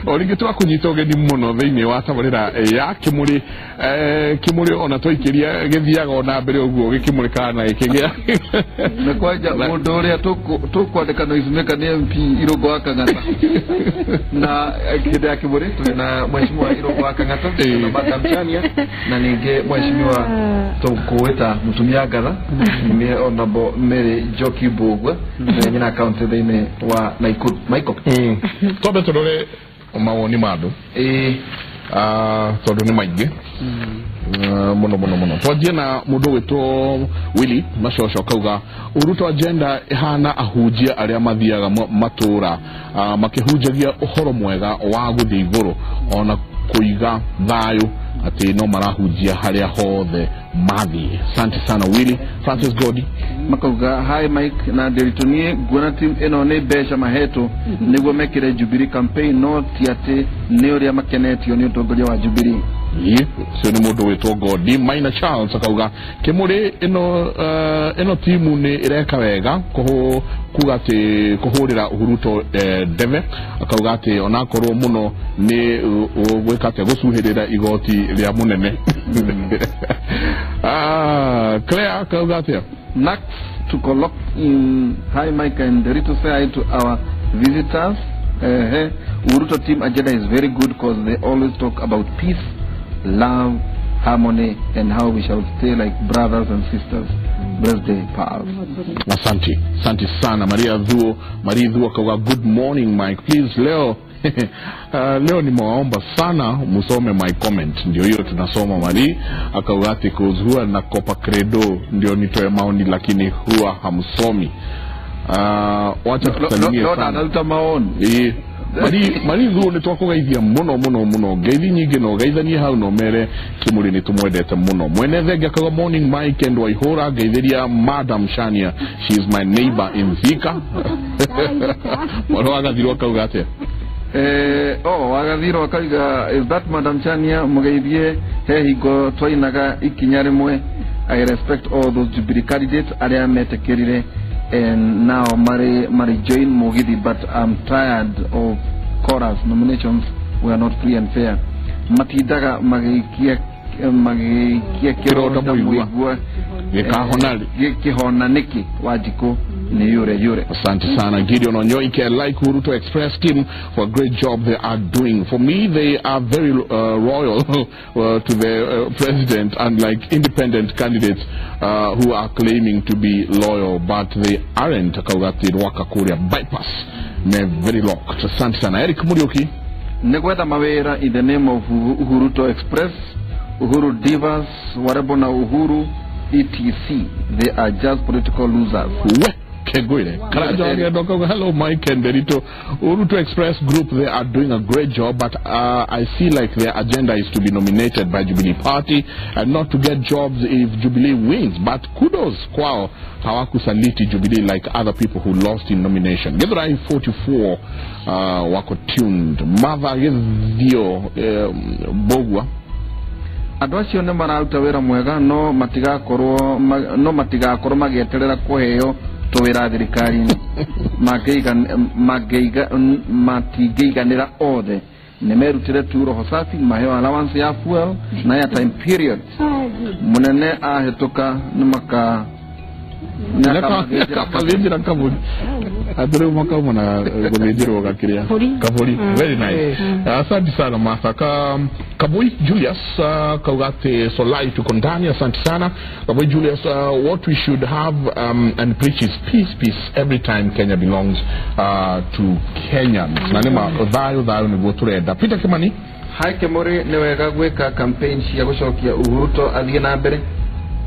O rĩngĩ twakũnyita ũgeni mũno thĩinĩ wa tabarĩra ya Kĩmũrĩ. Kĩmũrĩ ona twaikĩria gĩthiaga ona mbere ũguo gĩkĩmũrĩkaga na gĩkĩgĩa. Na kwanja mũndũ ũrĩa tũkwandĩka noisemaker nĩ MP Irũngũ wa Kang'ata, na hĩndĩ ya Kĩmũrĩ tũrĩ na Mheshimiwa Irũngũ wa Kang'ata na Madam Chania, na ningĩ Mheshimiwa tũkũĩta mũtumia ngatha nĩ Honorable Mary Njoki Mbũgua na nyina county thĩinĩ wa Nakuru. Michael. Twambe tũrore mawoni ma andũ. Tondũ nĩ maingĩ mũno mũno mũno. Twanjie na mũndũ ũgwĩtwo Willy Macoco, akauga Uruto agenda ĩhana ahunjia arĩa mathiaga matũra makĩhunjagia ũhoro mwega wa gũthiĩ igũrũ ona kũiga thayũ, atĩ no marahunjia harĩa hothe mathiĩ. Asante sana, Willy. Francis Godi. Makauga, "Hi Mike na Nderitu, niĩ nguona team ĩno nĩ mbeca mahetwo nĩguo mekĩre Jubilee campaign, no ti atĩ nĩ ũrĩa makenetio nĩ ũtongoria wa Jubilee." Ĩ, ũcio nĩ mũndũ wĩtwo Godi. Maina Charles akauga Kĩmũrĩ ĩno timu nĩ ĩreka wega kuga atĩ kũhũrĩra Uhuruto ndebe. Akauga atĩ onakorwo mũno nĩ gwĩka atĩ gũcuhĩrĩra igoti rĩa mũnene. Claire akauga atĩa? Nax to lock in. "Hi Mike and Rito, say hi to our visitors. Uruto team agenda is very good because they always talk about peace, love, harmony and how we shall stay like brothers and sisters. Blessed day, pals." Asante, asante sana. Maria Dhuo, Maria Dhuo akauga, "Good morning Mike, please leo nimewaomba sana musome my comment." Ndio hiyo tunasoma. Mari akauga ati "Cause huwa nakopa credo ndio nitoe maoni, lakini huwa hamsomi." Wacha tusalimie no sana. Ndaruta maoni. Ĩĩ. Mari Thuo, nĩ twakũgeithia mũno mũno mũno, ngeithi nyingĩ, na ũgeithanie hau na ũmere Kĩmũrĩ nĩ tũmwendete mũno. Mwene thenge akauga, "Morning Mike and Waihũra, ngeithĩria Madam Shania, she is my neighbor in Thika." Mwana wa Gathirwo akauga atĩa? Oh, Wagathirwo akauga, "Is that Madam Chania? Mugeithie, he hingo twainaga ikinya rĩmwe. I respect all those Jubilee candidates arĩa metĩkĩrire and now marĩ join Mugithi, but I'm tired of chorus. Nominations were not free and fair. Matindaga magĩikia kĩronda kĩronda mũigua. Mũigua gĩkahona rĩ? Gĩkĩhona nĩkĩ? Wanjikũ nĩ yũre yũre." Asante sana. Gideon Onyoike, "Like Uruto Express team for a great job they are doing. For me, they are very royal to the president, unlike independent candidates who are claiming to be loyal, but they aren't." Akauga ati Rwaka Kuria bypass me very locked. Asante sana. Eric Muriuki. Nĩ gwetha mawĩra in the name of Uhuruto Express, Uhuru Divas, Warebo na Uhuru etc. They are just political losers. We kegwire Karajo Agendo akauga, "Hello Mike and Berito, Uruto Express Group, they are doing a great job, but I feel like their agenda is to be nominated by Jubilee Party and not to get jobs if Jubilee wins. But kudos kwao, hawakusaliti Jubilee like other people who lost in nomination." Githurai 44 wako tuned. Martha Githio Bogwa. Andũ acio nĩ mararuta wĩra mwega, no matigakorwo magĩeterera kũheo tũwĩra thirikari-inĩ. Matingĩiganĩra othe. Nĩ merutĩre tu roho safi, maheo allowance ya fuel na airtime period. Mũnene ahĩtũka nĩ maka nĩakamathĩnjĩra. Kathĩnjĩra kaburi, atĩ rĩu makauma na gũthĩnjĩrwo gakĩrĩa. Kaburi. Kaburi. Very nice. Asante sana, Martha. Kabui Julius kauga ati Solai tuko ndani. Asante sana, Kabui Julius. "What we should have and preach is peace, peace every time. Kenya belongs to Kenyans." Na nĩma thayũ thayũ nĩguo tũrenda. Peter Kimani. Hi Kĩmũrĩ, nĩ wega gwĩka campaign cia gũcokia Uhuruto athiĩ na mbere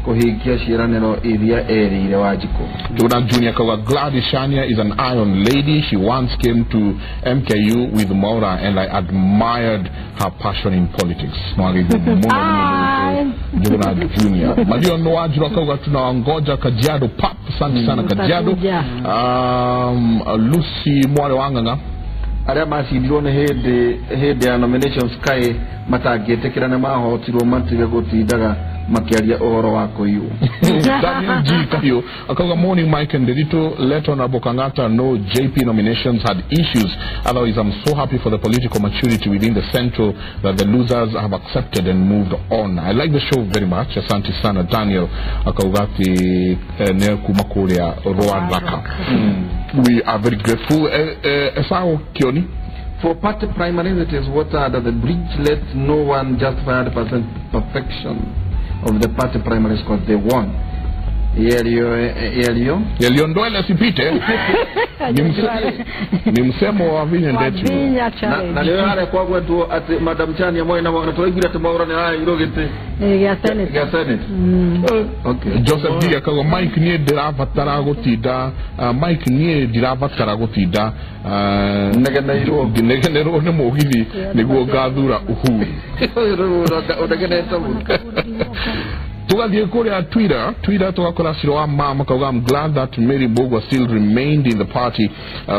kũhingia ciĩranĩro iria erĩire Wanjikũ. Jordan Jr. Kauga, "Gladys Shania is an iron lady. She once came to MKU with Maura and I admired her passion in politics." Nwagĩithio mũno nĩ mũndũ Jordan Jr. Marion Wanjiru akauga tunawangoja Kajiado pap. Asante sana, Kajiado. Tutakuja. Lucy Mware Wang'ang'a. Arĩa macindirwo nĩ hĩndĩ ya nominations kaĩ matangĩtĩkĩra nĩ mahotirwo matige gũtindaga. Makiaria ũhoro wa kũiywo. Daniel G. Kahiu akauga, "Morning, Mike and Nderitu. Let Honorable Kangata know JP nominations had issues. Otherwise, I'm so happy for the political maturity within the central that the losers have accepted and moved on. I like the show very much." Asante sana Daniel akauga ati nĩ kuma kũrĩa Rwandaka. We are very grateful. Esau Kioni. For party primaries, it is water under the bridge. Let no one justify 100% perfection of the party primaries because they won. Yelio. Yaliondoa sipite. Ni msemo wa Vinya Ndetu. Wavinya Na challenge. leo hare kwa gwetu ati Madam Chania moi na na twaiguire ati Mwaura ni arairwo gĩtĩ Gĩa Senate. gĩa Senate. Okay. Joseph D akauga, Mike niĩ ndĩrabatara gũtinda Mike niĩ ndirabatara gũtinda Negeneirwo. ngĩnegenerwo nĩ mũgithi nĩguo ngathura Uhuru. Ũnegenete mũno. Tugathiĩ kũrĩa Twitter tugakora Ciro wa mama akauga, "I'm glad that Mary Mbugua still remained in the party.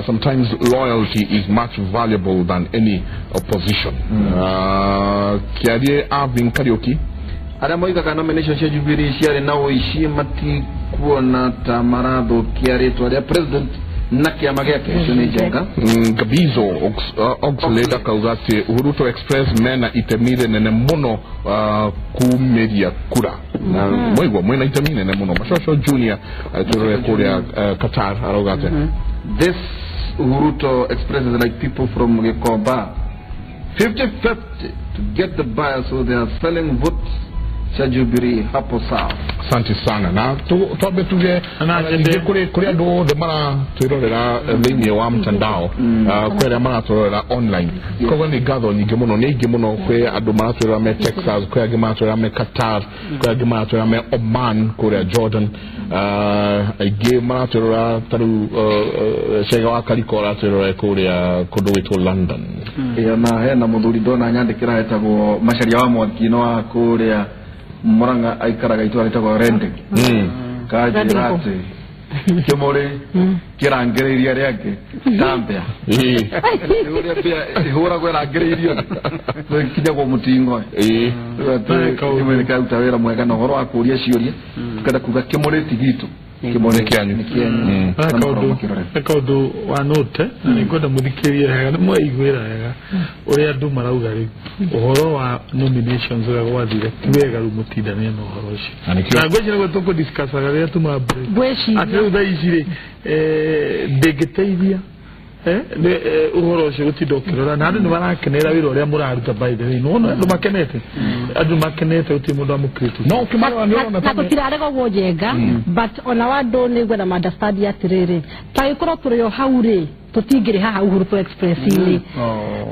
Sometimes loyalty is much valuable than any opposition." Kĩarie Avin Kariuki. Arĩa moigaga nomination cia Jubilee ciarĩ na ũici matikuona ta marathũkia rĩtwa rĩa president na kĩama gĩake. Icio nĩ njenga. Gabizo Oxlade akauga atĩ Uhuruto Express mena itemi rĩnene mũno kumĩria kura na mwaigua mwena itemi nene mũno. Macoco Junior tũrore kũrĩa Qatar arauga atĩ This Uhuruto Express is like people from Gikomba, 50-50 to get the buyer, so they are selling votes cia Jubilee hapo sawa. Asante sana na twambe tuge Na ningĩ kũrĩ andũ othe maratwĩrorera thĩinĩ wa mtandao, kwĩ arĩa maratwĩrorera online, koguo nĩ ngatho nyingĩ mũno, nĩ aingĩ mũno. Kwĩ andũ maratwĩrorera me Texas, kwĩ angĩ maratwĩrorera me Qatar, kwĩ angĩ maratwĩrorera me Oman, kũrĩa Jordan, aingĩ maratwĩrorera ta rĩu Cega wa Kariko aratwĩrorera kũrĩa kũndũ gwĩtwo London. Ĩyo na hena mũthuri ndona nyandĩkĩra etagwo Macharia wa Mwaki no wa kũrĩa Murang'a, aikaraga itũra rĩtagwo Rendek. Kanjĩra Rendeko. atĩ kĩmũrĩ kĩrangĩrĩirie arĩa angĩ ta mbĩa. Ũrĩa mbĩa ĩhũragwo ĩrangĩrĩirio kinyagwo mũtingo. Kĩmũrĩ nĩkĩraruta wĩra mwega na ũhoro wa kũũria ciũria tukenda kuga kĩmũrĩ ti gitũ, kĩmũrĩ Nĩ kĩanyu. Nĩ kĩanyu. Nĩ kaũndũ nĩ kaũndũ wanote na nĩ ngwenda mũthikĩrie wega nĩ mwaiguĩra wega ũrĩa andũ marauga rĩu ũhoro wa nominations ũrĩa gwathire ti wega rĩu mũtindanie na ũhoro ũcio. Na nĩkĩo na ngwĩciria nĩguo tũkũdiscussaga rĩrĩa tuma break Ngwĩciria. Atĩ rĩu thaa ici rĩ ndĩngĩteithia ũhoro ũcio gũtinda ũkĩrora na andũ nĩ marakenera wĩra ũrĩa mũraruta. By the way, nĩwona andũ makenete, andũ makenete, gũtirĩ mũndũ amũkĩrĩte. No ũkĩmarora nĩ ũrona na tũtirarega ũguo njenga, but ona wandũ nĩ ngwenda ma understand atĩrĩrĩ, ta gĩkorwo tũrĩ o hau rĩ, tũtingĩrĩ haha Uhuru Express-inĩ.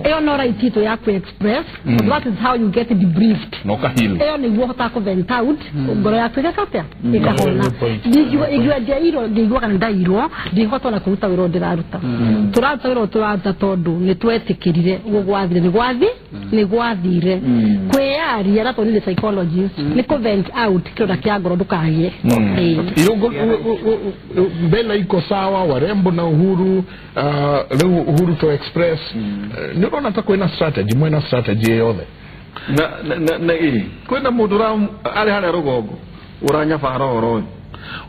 Ĩyo no right itũ ya kũ express. That is how you get debriefed. Na ũkaheal. Ĩyo nĩguo ũhotaga kũ vent out ngoro yaku ĩgeka atĩa, ĩkahona. Good point. Ingĩigua ndiairwo, ngĩiguaga nĩ ndairwo, ndingĩhota ona kũruta wĩra ũrĩa ndĩraruta. Tũraruta wĩra ũyũ tũraruta tondũ nĩ twetĩkĩrire ũguo gwathire, nĩ gwathi nĩ gwathire. Kwĩyaria na tondũ nĩ psychologist nĩ kũ vent out kĩronda kĩa ngoro ndũkagĩe. Ĩĩ. Irungu mbele iko sawa, warembo na Uhuru, rĩu Uhuru to Express, nĩ ũrona ta kwĩna strategy, mwena strategy yothe? Na ĩ kwĩna mũndũ arĩ harĩa rũgongo ũranyabara ũhoro ũyũ.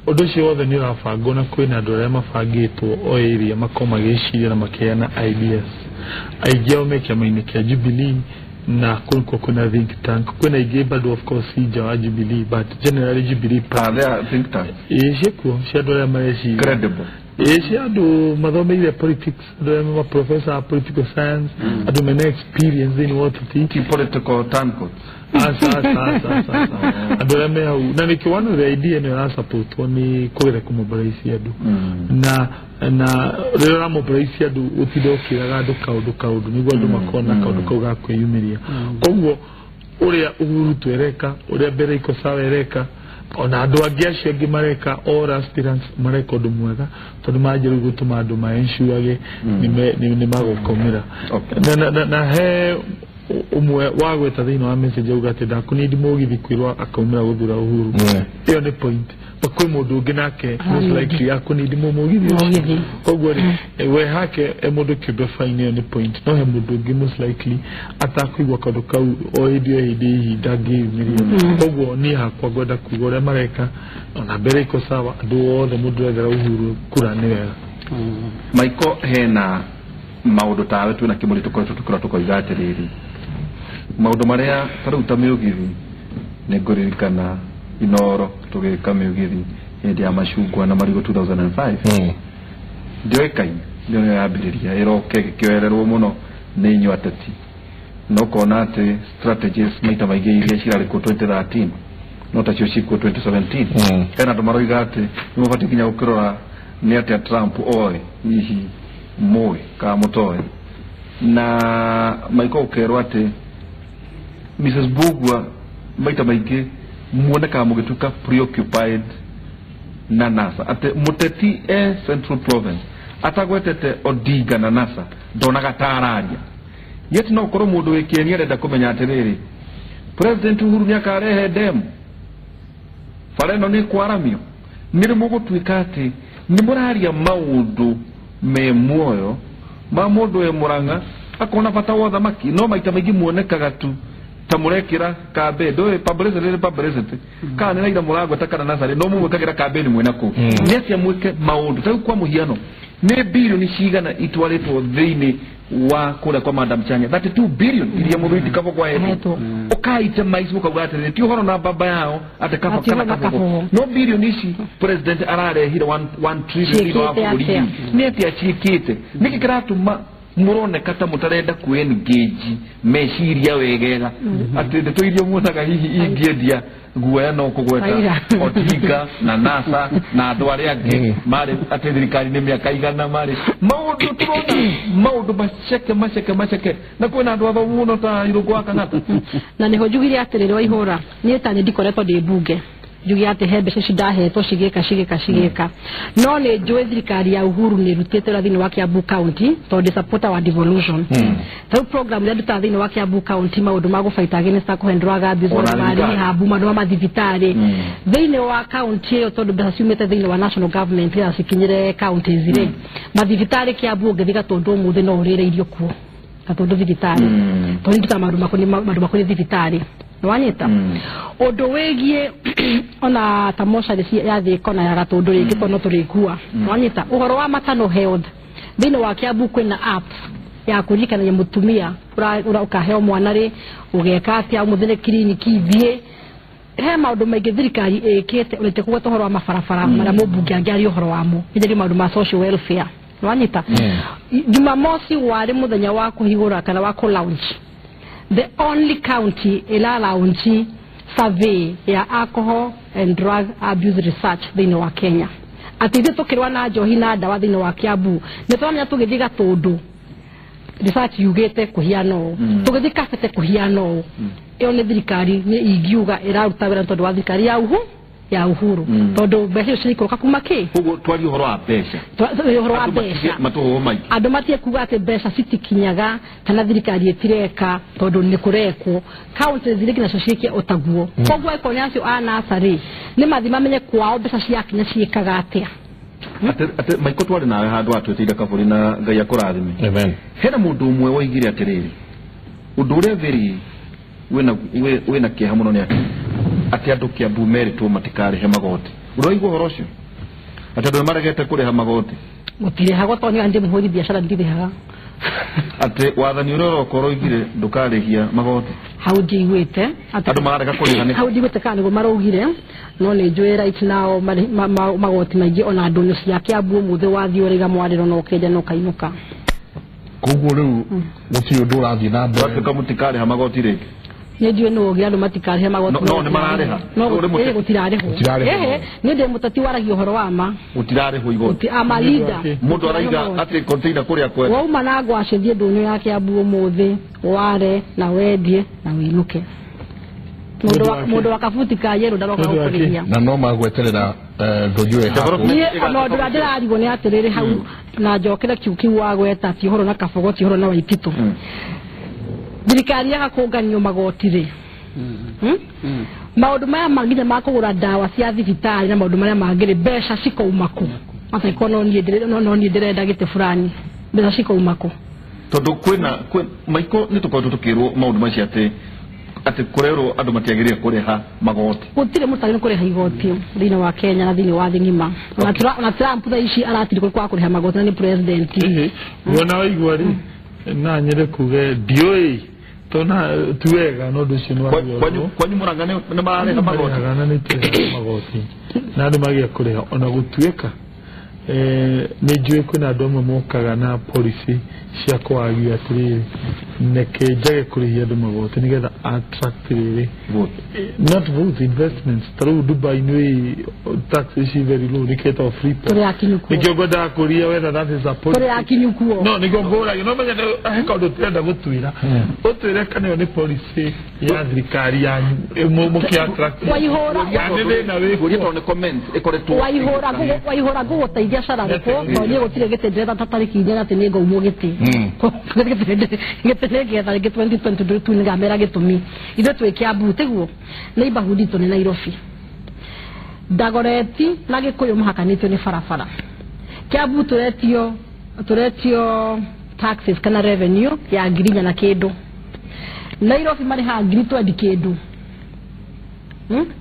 Ũndũ ũcio wothe nĩ ũrabangwo na kwĩna andũ arĩa mabangĩtwo o area makorwo magĩciria na makĩheana ideas. Aingĩ ao me kĩama-inĩ kĩa Jubilee na kũu kwĩna think tank, kwĩna aingĩ bado of course si nja wa Jubilee, but generally Jubilee Are there think tanks? Ĩĩ, ciĩkuo cia andũ arĩa mareciria. Credible? Ĩĩ, cia andũ mathomeire politics, andũ arĩa ma professor a political science, andũ mena experience thĩinĩ wa ũteti. Ti political turncoats? Aca, aca, aca, aca, aca. Andũ arĩa me hau na nĩkĩo one of the idea ĩno ĩrasupportwo nĩ kũgeria kũmobilize andũ na rĩrĩa ũramobilize andũ ũtinde ũkĩraga andũ kaũndũ kaũndũ nĩguo andũ makorwo na kaũndũ kau ga kwĩyumĩria. Koguo ũrĩa Uhuru twereka, ũrĩa mbere iko sawa ereka, ona andũ angĩ acio angĩ mareka, all aspirants mareka ũndũ mwega tondũ manjia rĩu gũtũma andũ maensuage nĩ magũkomĩra. Na he Umwe wagweta thĩinĩ wa message auga atĩ ndakũnindi mũgithi kwĩrwo akaumĩra gũthura Uhuru. Ĩyo nĩ point. Kwĩ mũndũ ũngĩ nake most likely akũnindi mũgithi ũcio. Koguo rĩ we hake e mũndũ kĩũmbe fine, ĩyo nĩ point. No he mũndũ ũngĩ most likely atakũigua kaũndũ kau o hĩndĩ o hĩndĩ hihi ndangĩyumĩria. Koguo niĩ hakwa ngwenda kuga ũrĩa mareka ona mbere iko sawa, andũ othe mũndũ ethera Uhuru kura nĩ wega. Maiko hena maũndũ tawe twĩna kĩmũrĩ tũkoretwo tũkĩra tũkoiga atĩrĩrĩ maũndũ marĩa ta rĩu ta mĩũgithi nĩ ngũririkana Inoro tũgĩka mĩũgithi hĩndĩ ya macungwa na marigũ 2005 ndĩoĩkaine nĩyo yambĩrĩria ĩroke ĩgĩkĩoererwo mũno nĩ inyuĩ ateti no kona atĩ strategies maita maingĩ iria cirarĩ kuo 2013 no tacio cikuo 2017. Hena andũ maroiga atĩ nĩ mũbatiĩ nginya gũkĩrora nĩ atĩa Trump oĩ hihi mũĩ kana mũtoĩ na maiko ũkerwo atĩ Mrs. Bugwa maita maingĩ muonekaga mũgĩtuĩka preoccupied na NASA atĩ mũteti e Central Province atagwetete Odinga na NASA ndonaga ta araria yet no ũkorwo mũndũ wĩ kĩeni arenda kũmenya atĩrĩrĩ President Uhuru nĩakarehe demu bara ĩno nĩ kwaramio nĩ mũgũtuĩka atĩ nĩ mũraria maũndũ me muoyo ma mũndũ wĩ Mũrang'a akona bata wa thamaki no maita maingĩ muonekaga tu ta mũrekĩra kambĩ ndũĩ publicity nĩ publicity kana nĩ Raila mũragweta kana Nazareth no mũmwĩkagĩra kambĩni mwĩna kũu nĩ atĩa mwĩke maũndũ ta rĩu kwa mũhiano nĩ bilioni cigana itwarĩtwo thĩinĩ wa kũrĩa kwa Madam Chanya 32 billion iria mũthuri Kabogo ahetwo ũkaite maici ũkauga atĩrĩrĩ ti ũhoro na baba yao atĩ kaba kana Kabogo no bilioni ici president ararehire 1 trillion thĩinĩ wa bũrũri nĩ atĩa ciĩkĩte nĩkĩ kĩratũma muroneka ta mutarenda ku engage meciria wegega atĩ ndeto iria muonaga hihi ingĩendia guoya no kũgweta Odinga na NASA na andũ arĩa angĩ marĩ atĩ thirikari nĩ mĩaka igana marĩ maũndũ tũrona maũndũ maceke maceke maceke na kwĩna andũ athomu mũno ta Irũngũ wa Kang'ata na nĩho njugire atĩrĩrĩ Waihũra niĩ ta niĩ ndikoretwo ndĩ mbunge njuge atĩ he mbeca ici ndahetwo cigĩka cigĩka cigĩka no nĩ njũĩ thirikari ya Uhuru nĩ ĩrutĩte wĩra thĩinĩ wa Kiambu County tondũ ndĩ supporter wa devolution. Ta rĩu program ĩrĩa ndutaga thĩinĩ wa Kiambu County maũndũ ma gũfight against alcohol and drug abuse maũndũ ma rehab maũndũ ma mathibitarĩ thĩinĩ wa county ĩyo tondũ mbeca ciumĩte thĩinĩ wa national government ĩrĩa cikinyĩre counties rĩ mathibitarĩ Kiambu ũngĩthiĩ Gatũndũ ũmũthĩ no ũrĩre irio kuo Gatũndũ thibitarĩ tondũ ndutaga maũndũ makoniĩ thibitarĩ wanyita undu wigie ona ta mocarĩ ya Thika na ya Gatũndũ rĩngĩ tondũ no tũrĩkua wanyita ũhoro wa maternal health thĩinĩ wa Kiambu kwĩna app ya kũririkanagia mũtumia ũkaheo mwana rĩ ũgeka atĩa ũmũthĩ nĩ kiriniki thiĩ he maũndũ maingĩ thirikari ĩkĩte ũrĩte kũgweta ũhoro wa mabarabara marĩa mũmbunge angĩaria ũhoro wamo nĩnjarie maũndũ ma social welfare wanyita Jumamosi warĩ mũthenya wa kũhingũra kana wa kũ launch the only county ila launch survey ya alcohol and drug abuse research thĩinĩ wa Kenya atĩ ithuĩ tũkĩrũa na njohi na ndawa thĩinĩ wa Kiambu nĩ tũramenya tũgĩthiĩ Gatũndũ research yugĩte kũhiana ũũ tũgĩthiĩ Kabete kũhiana ũũ ĩyo nĩ thirikari nĩ ingiuga ĩraruta wĩra tondũ wa thirikari ya ya Uhuru tondũ mbeca icio ciraikũrũka kuma kĩ koguo twarie ũhoro wa mbeca ũhoro wa mbeca matũhũhũ maingĩ andũ matige kuga atĩ mbeca citikinyaga kana thirikari ĩtireka tondũ nĩ kũrekwo counties iria nacio ciĩke ũtaguo koguo angĩkorwo nĩ acio a NASA rĩ nĩ mathiĩ mamenye kwao mbeca ciakinya ciĩkaga atĩa atĩ Maiko twarĩ nawe handũ atwĩtĩire kabũri na Ngai akũrathime amen hena mũndũ ũmwe woigire atĩrĩrĩ ũndũ ũrĩa very wĩna kĩeha mũno nĩ atĩ atĩ andũ Kiambu merĩtwo matikarĩhe magoti ũraigua ũhoro ũcio atĩ andũ nĩmaregete kũrĩha magoti gũtirĩhagwo tondũ niĩ ndĩ mũhũri biacara ndirĩhaga atĩ wathani ũrĩa ũroka ũroigire ndũkarĩhia magoti hau ndiiguĩte andũ mararega kũrĩha nĩkĩ hau ndiiguĩte kana nĩguo maraugire no nĩ njũĩ right now magoti maingĩ ona ndũnyũ cia Kiambu ũmũthĩ wathiĩ ũraiga mwarĩro na ũkenja na ũkainũka koguo rĩu gũtirĩ ũndũ ũrathiĩ na mbere watuĩka mũtikarĩha magoti rĩngĩ nĩ ndiũĩ nũ ũgĩ andũ matikarĩhe magoti no nĩ mararĩha no gũtirarĩhwo nĩ ndĩ mũteti waragia ũhoro wa ma gũtirarĩhwo igoti amalinda mũndũ araiga atĩ container kũrĩa kwenda wauma na ngwacĩ thiĩ ndũnyũ ya Kiambu ũmũthĩ ware na wendie na wĩinũke mũndũ wa kabuti ka yerũ ndaroka gũkũrĩhia na no magweterera ndũnyũ ĩhakwo niĩ ona ũndũ ũrĩa ndĩrarigwo nĩ atĩrĩrĩ hau na njokere kiu kiu wagweta ti ũhoro na Kabogo ti ũhoro na Waititũ Thirikari yaga kũnganio magoti rĩ. Maũndũ maya mangĩ ma kũgũra ndawa cia thibitarĩ na maũndũ marĩa mangĩ rĩ, mbeca cikauma kũ? Angĩkorwo no niĩ ndĩrenda gĩtĩ fulani, mbeca cikauma kũ? Tondũ kwĩna Maiko nĩ tũkoretwo tũkĩrwo maũndũ macio atĩ kũrerwo andũ matiagĩrĩire kũrĩha magoti. Gũtirĩ mũndũ ũtagĩrĩirwo kũrĩha igoti thĩinĩ wa Kenya na thĩinĩ wa thĩ ng'ima. Ona Trump thaa ici aratirikwo kwaga kũrĩha magoti na nĩ president. Wona waigua rĩ, na nyende kuge ndiũĩ tona tuwega no ũndũ ũcio nĩ wagĩrĩirwo. Kwanyu Murang'a nĩ mararĩha magoti? Marĩhaga na nĩ tũrĩhaga magoti na andũ magĩa kũrĩha ona gũtuĩka nĩ njũĩ kwĩna andũ amwe mokaga na policy cia kwagia atĩrĩrĩ neke njage kũrĩhia andũ magoti nĩgetha attract rĩrĩ not vote investments. Ta rĩu Dubai nĩ tax ici very low nĩkĩetagwo free port. Tũrĩ akinyu kuo. Nĩkĩo ngwendaga kũria whether that is a policy. Tũrĩ akinyu kuo. No nĩguo ngũragia no menya he kaũndũ tũrenda gũtwĩra ũtwĩre kana ĩyo nĩ policy ya thirikari yanyu mũkĩ attract. Waihũra nĩ thĩna wĩ kuo. Tondũ nĩ comment ĩkoretwo. Waihũra ngũgũteithia cararũkũ tondũ niĩ gũtirĩ gĩtĩ ndĩretha ta tarĩki inya atĩ nĩ ngaumwo gĩtĩ. Gĩtĩ nĩngetha rĩngĩ 2022 nĩngamera gĩtũmi. Ithuĩ twĩ Kiambu tiguo neighborhood itũ nĩ Nairobi. Dagoretti na Gĩkũyũ mũhakanĩtio nĩ barabara. Kiambu tũretio taxes kana revenue ya 4,000 na kĩndũ. Nairobi marĩhaga 20,000 kĩndũ.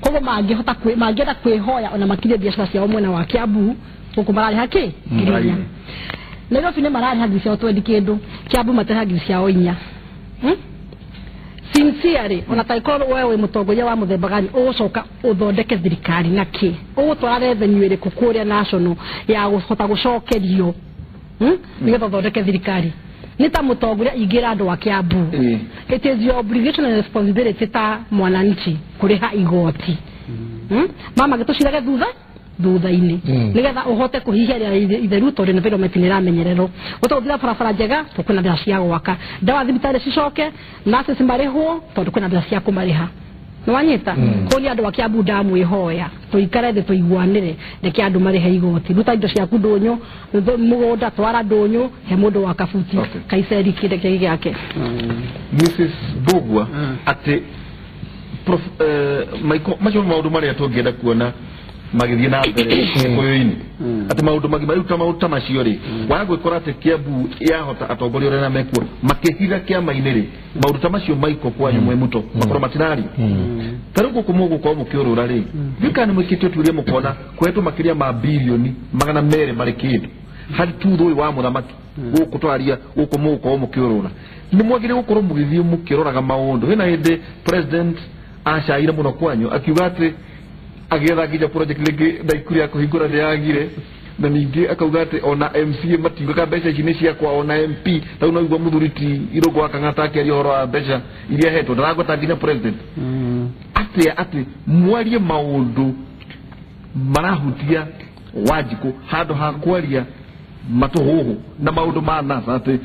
Koguo mangĩhota mangĩenda kwĩhoya ona makirie biacara ciao mwena wa Kiambu gũkũ mararĩha kĩ? 4,000. Nairobi nĩ mararĩha ngiri ciao 20 kĩndũ, Kiambu matarĩha ngiri ciao 4. Sincerely, ona taikorwo wewe wĩ mũtongoria wa mũthemba gani ũgũcoka ũthondeke thirikari na kĩ? Ũgũtwara revenue ĩrĩkũ kũrĩa national ya kũhota gũcokerio nĩgetha ũthondeke thirikari? Nĩ ta mũtongoria ingĩra andũ a Kiambu. It is your obligation and responsibility ta mwananchi kũrĩha igoti. Mama gĩtũcirage thutha-inĩ nĩgetha ũhote kũhihia rĩera itheru tondũ environment nĩ ĩramenyererwo. Ũtũhũthĩra barabara njega tondũ kwĩna mbeca cia gwaka, ndawa thibitarĩ cicoke, nurses marĩhwo tondũ kwĩna mbeca cia kũmarĩha. Nĩwanyita? Koguo niĩ andũ a Kiambu ndamwĩhoya tũikare thĩ tũiguanĩre, reke andũ marĩhe igoti. Ruta indo ciaku ndũnyũ, mũgũnda twara ndũnyũ, he mũndũ wa kabuti kaiceri kĩndũ kĩngĩ gĩake. Mrs. Mbugua atĩ Maiko macio maũndũ marĩa tũngĩenda kuona magĩthiĩ na mbere Gĩkũyũ-inĩ atĩ maũndũ magima rĩu ta maũndũ ta macio rĩ waga gwĩkora atĩ Kiambu yahota atongoria ũrĩa mekuo makĩhitha kĩama-inĩ rĩ maũndũ ta macio Maiko kwanyu mwĩ mũto makorwo matirario. Ta rĩu gũkũ mũgũkorwo mũkĩũrũra rĩ ndiũĩ kana nĩ mwĩkĩte ũtuĩria mũkona kũhetwo makĩria ma birioni 200 marĩ kĩndũ harĩ tutho ũyũ wa mũthamaki gũkũ twaria gũkũ mũgũkorwo mũkĩũrũra nĩ mwagĩrĩire gũkorwo mũgĩthiĩ mũkĩroraga maũndũ. Hena hĩndĩ president acaire mũno kwanyu akiuga atĩ agĩetha nginya project rĩngĩ Naikuru ya kũhingũra nĩ yagire na ningĩ akauga atĩ ona MCA matiugaga mbeca ici nĩ ciakwa ona MP rĩu no igua mũthuri ti Irũngũ wa Kang'ata akĩaria ũhoro wa mbeca iria ahetwo ndaragweta nginya president atĩa atĩ mwarie maũndũ marahutia Wanjikũ handũ ha kwaria matũhũhũ na maũndũ ma NASA atĩ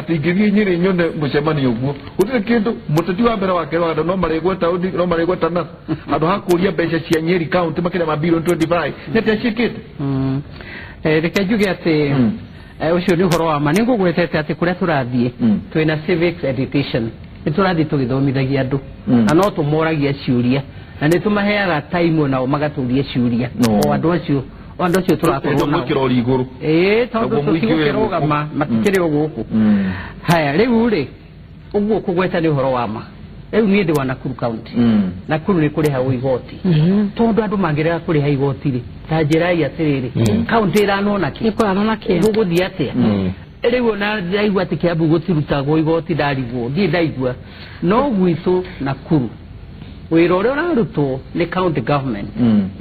ingĩthiĩ Nyĩrĩ nyone mũcemanio ũguo gũtirĩ kĩndũ mũteti wa mbere wa kerĩ wa gatatũ no marĩgweta no marĩgweta NASA handũ ha kũria mbeca cia Nyeri county makĩria ma birioni 25 nĩ atĩa ciĩkĩte. Reke njuge atĩ ũcio nĩ ũhoro wa ma. Nĩ ngũgwetete atĩ kũrĩa tũrathiĩ twĩna civics education nĩ tũrathiĩ tũgĩthomithagia andũ na no tũmoragia ciũria na nĩ tũmaheaga time nao magatũria ciũria o andũ acio andũ acio tũrakorwo nao mũkĩrori igũrũ tondũ tũtigũkĩrũgama matikĩrĩ o gũkũ. Haya rĩu rĩ ũguo kũgweta nĩ ũhoro wa ma. Rĩu niĩ ndĩ wa Nakuru county. Nakuru nĩ kũrĩhagwo igoti tondũ andũ mangĩrega kũrĩha igoti rĩ ta njĩrai atĩrĩrĩ county ĩranwo nakĩ Ĩkũranwo nakĩ? Gũgũthiĩ atĩa? Rĩu ona ndaigua atĩ Kiambu gũtirutagwo igoti ndarigwo ndirĩ ndaigua no gwitũ Nakuru wĩra ũrĩa ũrarutwo nĩ county government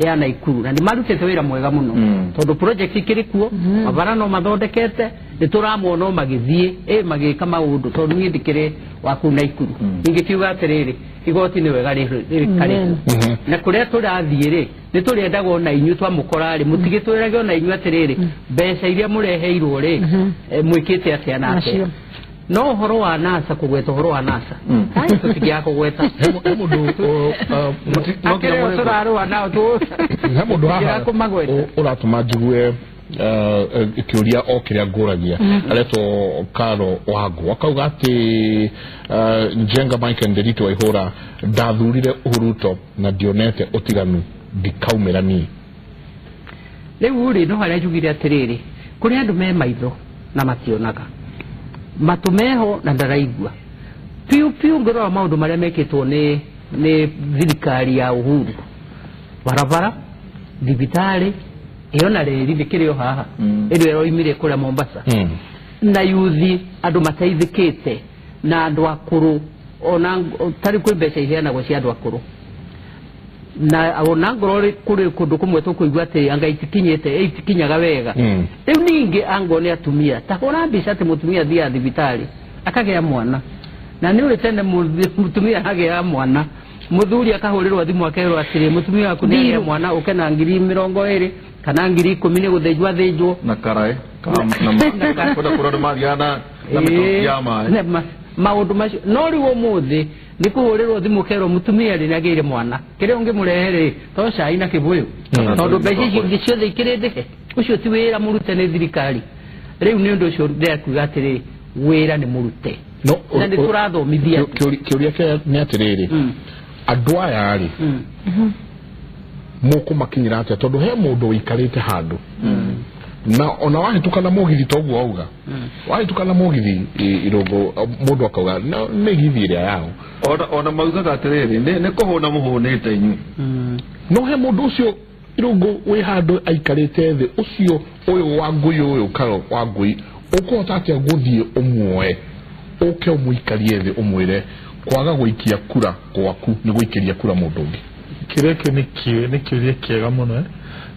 ya Nakuru na nĩ marutĩte wĩra mwega mũno tondũ project ikĩrĩ kuo mabara no mathondekete nĩ tũramona o magĩthiĩ magĩka maũndũ tondũ niĩ ndikĩrĩ wa kũu Nakuru. Ingĩkiuga atĩrĩrĩ igoti nĩ wega rĩkarĩhwo na kũrĩa tũrathiĩ rĩ nĩ tũrĩendaga ona inyuĩ twamũkora rĩ mũtigĩtwĩrage ona inyuĩ atĩrĩrĩ mbeca iria mũreheirwo rĩ mwĩkĩte atĩa na atĩa. No ũhoro wa NASA kũgweta ũhoro wa NASA tũtingĩaga kũgweta akĩrĩ o tũrarũa nao he mũndũ haha ũratũma njigue Kĩũria o kĩrĩa ngũragia aretwo Karo Wangu akauga atĩ Njenga Mike Nderitu Waihũra ndathurire Ruto na ndionete ũtiganu ndikaumĩra niĩ. Rĩu rĩ no harĩa njugire atĩrĩrĩ kũrĩ andũ me maitho na mationaga matũ meho na ndaraigua piũ piũ ngĩrora maũndũ marĩa mekĩtwo nĩ thirikari ya Uhuru barabara thibitarĩ ĩyo na reri nĩkĩrĩ o haha ĩrĩa ĩroimire kũrĩa Mombasa na yuthi andũ mateithĩkĩte na andũ akũrũ ona tarĩ kwĩ mbeca iheanagwo cia andũ akũrũ na ona ngorwo kũrĩ kũndũ kũmwe tũkũigua atĩ anga itikinyĩte itikinyaga wega. Rĩu ningĩ angorwo nĩ atumia ta hũra mbica atĩ mũtumia athiaga thibitarĩ akagĩa mwana na nĩ ũĩ tene mũtumia agĩaga mwana mũthuri akahũrĩrwo thimũ akerwo atĩrĩ mũtumia waku nĩ agĩa mwana ũke na 20,000 kana 10,000 nĩ gũthĩnjwo athĩnjwo na karae na kũrĩa kũrĩa mathiaga na mĩtũngi ya maĩ maũndũ macio. No rĩu ũmũthĩ nĩ kũhũrĩrwo thimũ kerwo mũtumia rĩ nĩagĩire mwana kĩrĩa ũngĩmũrehe rĩ to cai na kĩbũyũ tondũ mbeca icio ingĩ ciothe ikĩrĩ ndĩhe. Ũcio ti wĩra mũrute nĩ thirikari. Rĩu nĩ ũndũ ũcio ndĩrakuga atĩrĩ wĩra nĩ mũrute na nĩ tũrathomithia. Kĩũria kĩa nĩ atĩrĩrĩ andũ aya rĩ mũkũmakinyĩra atĩa tondũ he mũndũ ũikarĩte handũ na ona wahĩtũka na mũgithi toguo auga wahĩtũka na mũgithi Irũngũ mũndũ akauga mĩgithi ĩrĩa yao ona maugaga atĩrĩrĩ nĩ kũhũna mũhũnĩte inyuĩ. No he mũndũ ũcio Irũngũ wĩ handũ aikarĩte thĩ ũcio ũyũ wa ngũi ũyũ Karo wa ngũi ũkũhota atĩa gũthiĩ ũmuoe ũke ũmũikarie thĩ ũmwĩre kwaga gũikia kura gwaku nĩ gũikĩria kura mũndũ ũngĩ? Kĩrĩa kĩu nĩ kĩũria kĩega mũno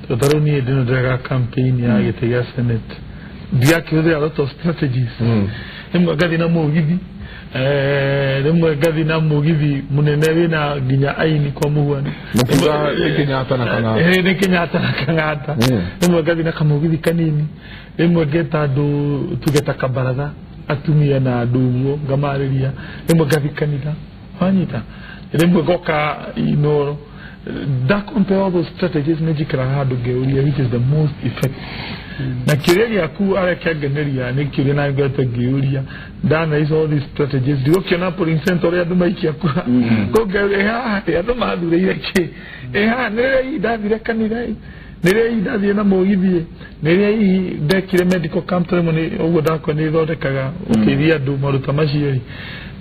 tondũ tarĩu niĩ ndĩno ndĩreka campaign ya gĩtĩ gĩa Senate ndirakĩhũthĩra a lot of strategies. Rĩmwe ngathiĩ na mũgithi rĩmwe ngathiĩ na mũgithi mũnene wĩna nginya aini kwa mũhuano mũkiuga nĩ Kenyatta na Kang'ata nĩ Kenyatta na Kang'ata. Rĩmwe ngathiĩ na kamũgithi kanini rĩmwe ngeta andũ tuge ta kabaratha atumia na andũ ũguo ngamarĩria rĩmwe ngathiĩ kanitha wanyita rĩmwe ngoka Inoro. That compare all those strategies nĩ njikaraga handũ ngĩũria which is the most effective. Na kĩũria gĩaku arekĩangeneria nĩ kĩũria na ngoretwo ngĩũria ndanalyze all these strategies ndigũkĩona polling center ũrĩa andũ maikia kura kũngĩũria haha andũ mathurĩire kĩ haha nĩ rĩrĩa hihi ndathire kanitha nĩ rĩrĩa hihi ndathire na mũgithi nĩ rĩrĩa hihi ndekire medical camp rĩmwe nĩ ũguo ndakwa nĩ ithondekaga ũkĩithia andũ maũndũ ta macio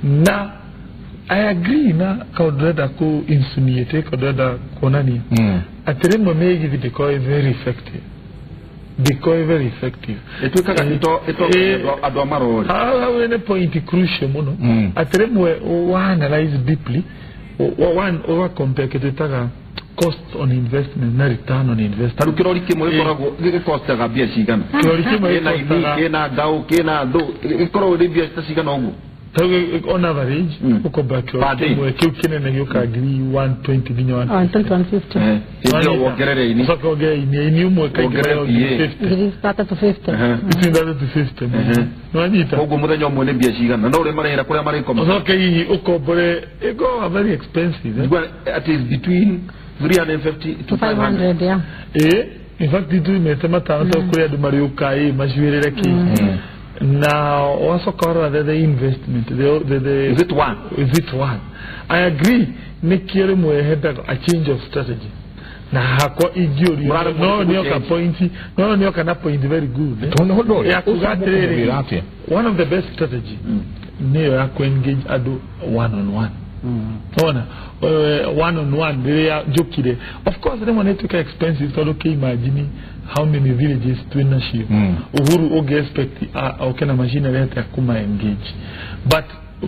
na I agree na kaũndũ ndĩrenda kũ insinuate kaũndũ ndĩrenda kuonania atĩ rĩmwe mĩgithi ndĩkoragwo very effective ndĩkoragwo very effective ĩtuĩkaga andũ a marori hau nĩ point crucial mũno atĩ rĩmwe wa analyze deeply wa compare kĩndũ twĩtaga cost on investment na return on investment. Tarĩu kĩrori kĩmwe gĩkoragwo gĩkostaga mbia cigana? Kĩrori kĩmwe kĩna ini kĩna ngaũ kĩna thũ gĩkoragwo nĩ mbia ta cigana ũguo? On average ukomba kĩmwe kĩu kĩnene gĩũkaga 120 nginya 150 ĩyo wongerere ini ũcoke wongerere ini ini ũmwe kaingĩ 30 to 50 between 30 to 50 nĩwanyita koguo mũthenya ũmwe nĩ mbia cigana no ũrĩa marĩhĩra kũrĩa marĩkoma ũcoke hihi ũkombore ĩkoragwo very expensive at is between 350 to 500 yeah. In fact ituimĩte matano tondũ kũrĩ andũ marĩũka macuĩrĩre kĩ na wacoka warora the investment the is it one? Is it one? I agree nĩkĩo rĩmwe hendaga a change of strategy na hakwa ingĩũrio no nĩoka point no nĩoka na point very good ya kuga atĩrĩrĩ one of the best strategy nĩyo ya ku engage andũ one on one. Ona one on one rĩrĩa njũkire of course rĩmwe nĩ ĩtuĩka expensive tondũ kĩ-imagine how many villages twĩ nacio Uhuru ũngĩ expect oke na machine arĩa kuma engage but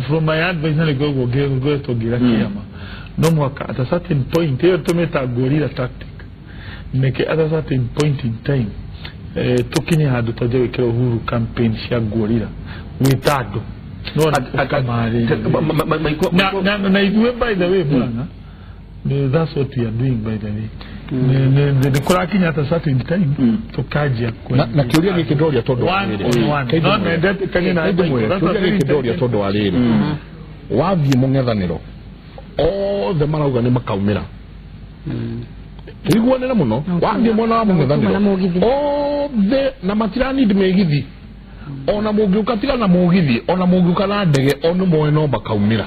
from my advice na nĩguo ngoretwo ngĩra kĩama no mũhaka at a certain point ĩyo tũmĩta gorilla tactic nĩkĩ at a certain point in time tũkinye handũ twanjie gwĩkĩra Uhuru campaign cia gorilla gwĩta andũ no na ithuĩ by the way Murang'a that's what we are doing by the way nĩ kũrakinya at a certain time tũkanjia na kĩũria gĩkĩ ndoria tondũ wa rĩrĩ no nendetĩkanie na kĩũria gĩkĩ ndoria tondũ wa rĩrĩ wathiĩ mũng'ethanĩro othe marauga nĩ makaumĩra Tuiguanĩre mũno wathiĩ mwena wa mũng'ethanĩro othe na matiranindi mĩgithi ona mũngĩũka tiga na mũgithi ona mũngĩũka na ndege ona moe no makaumĩra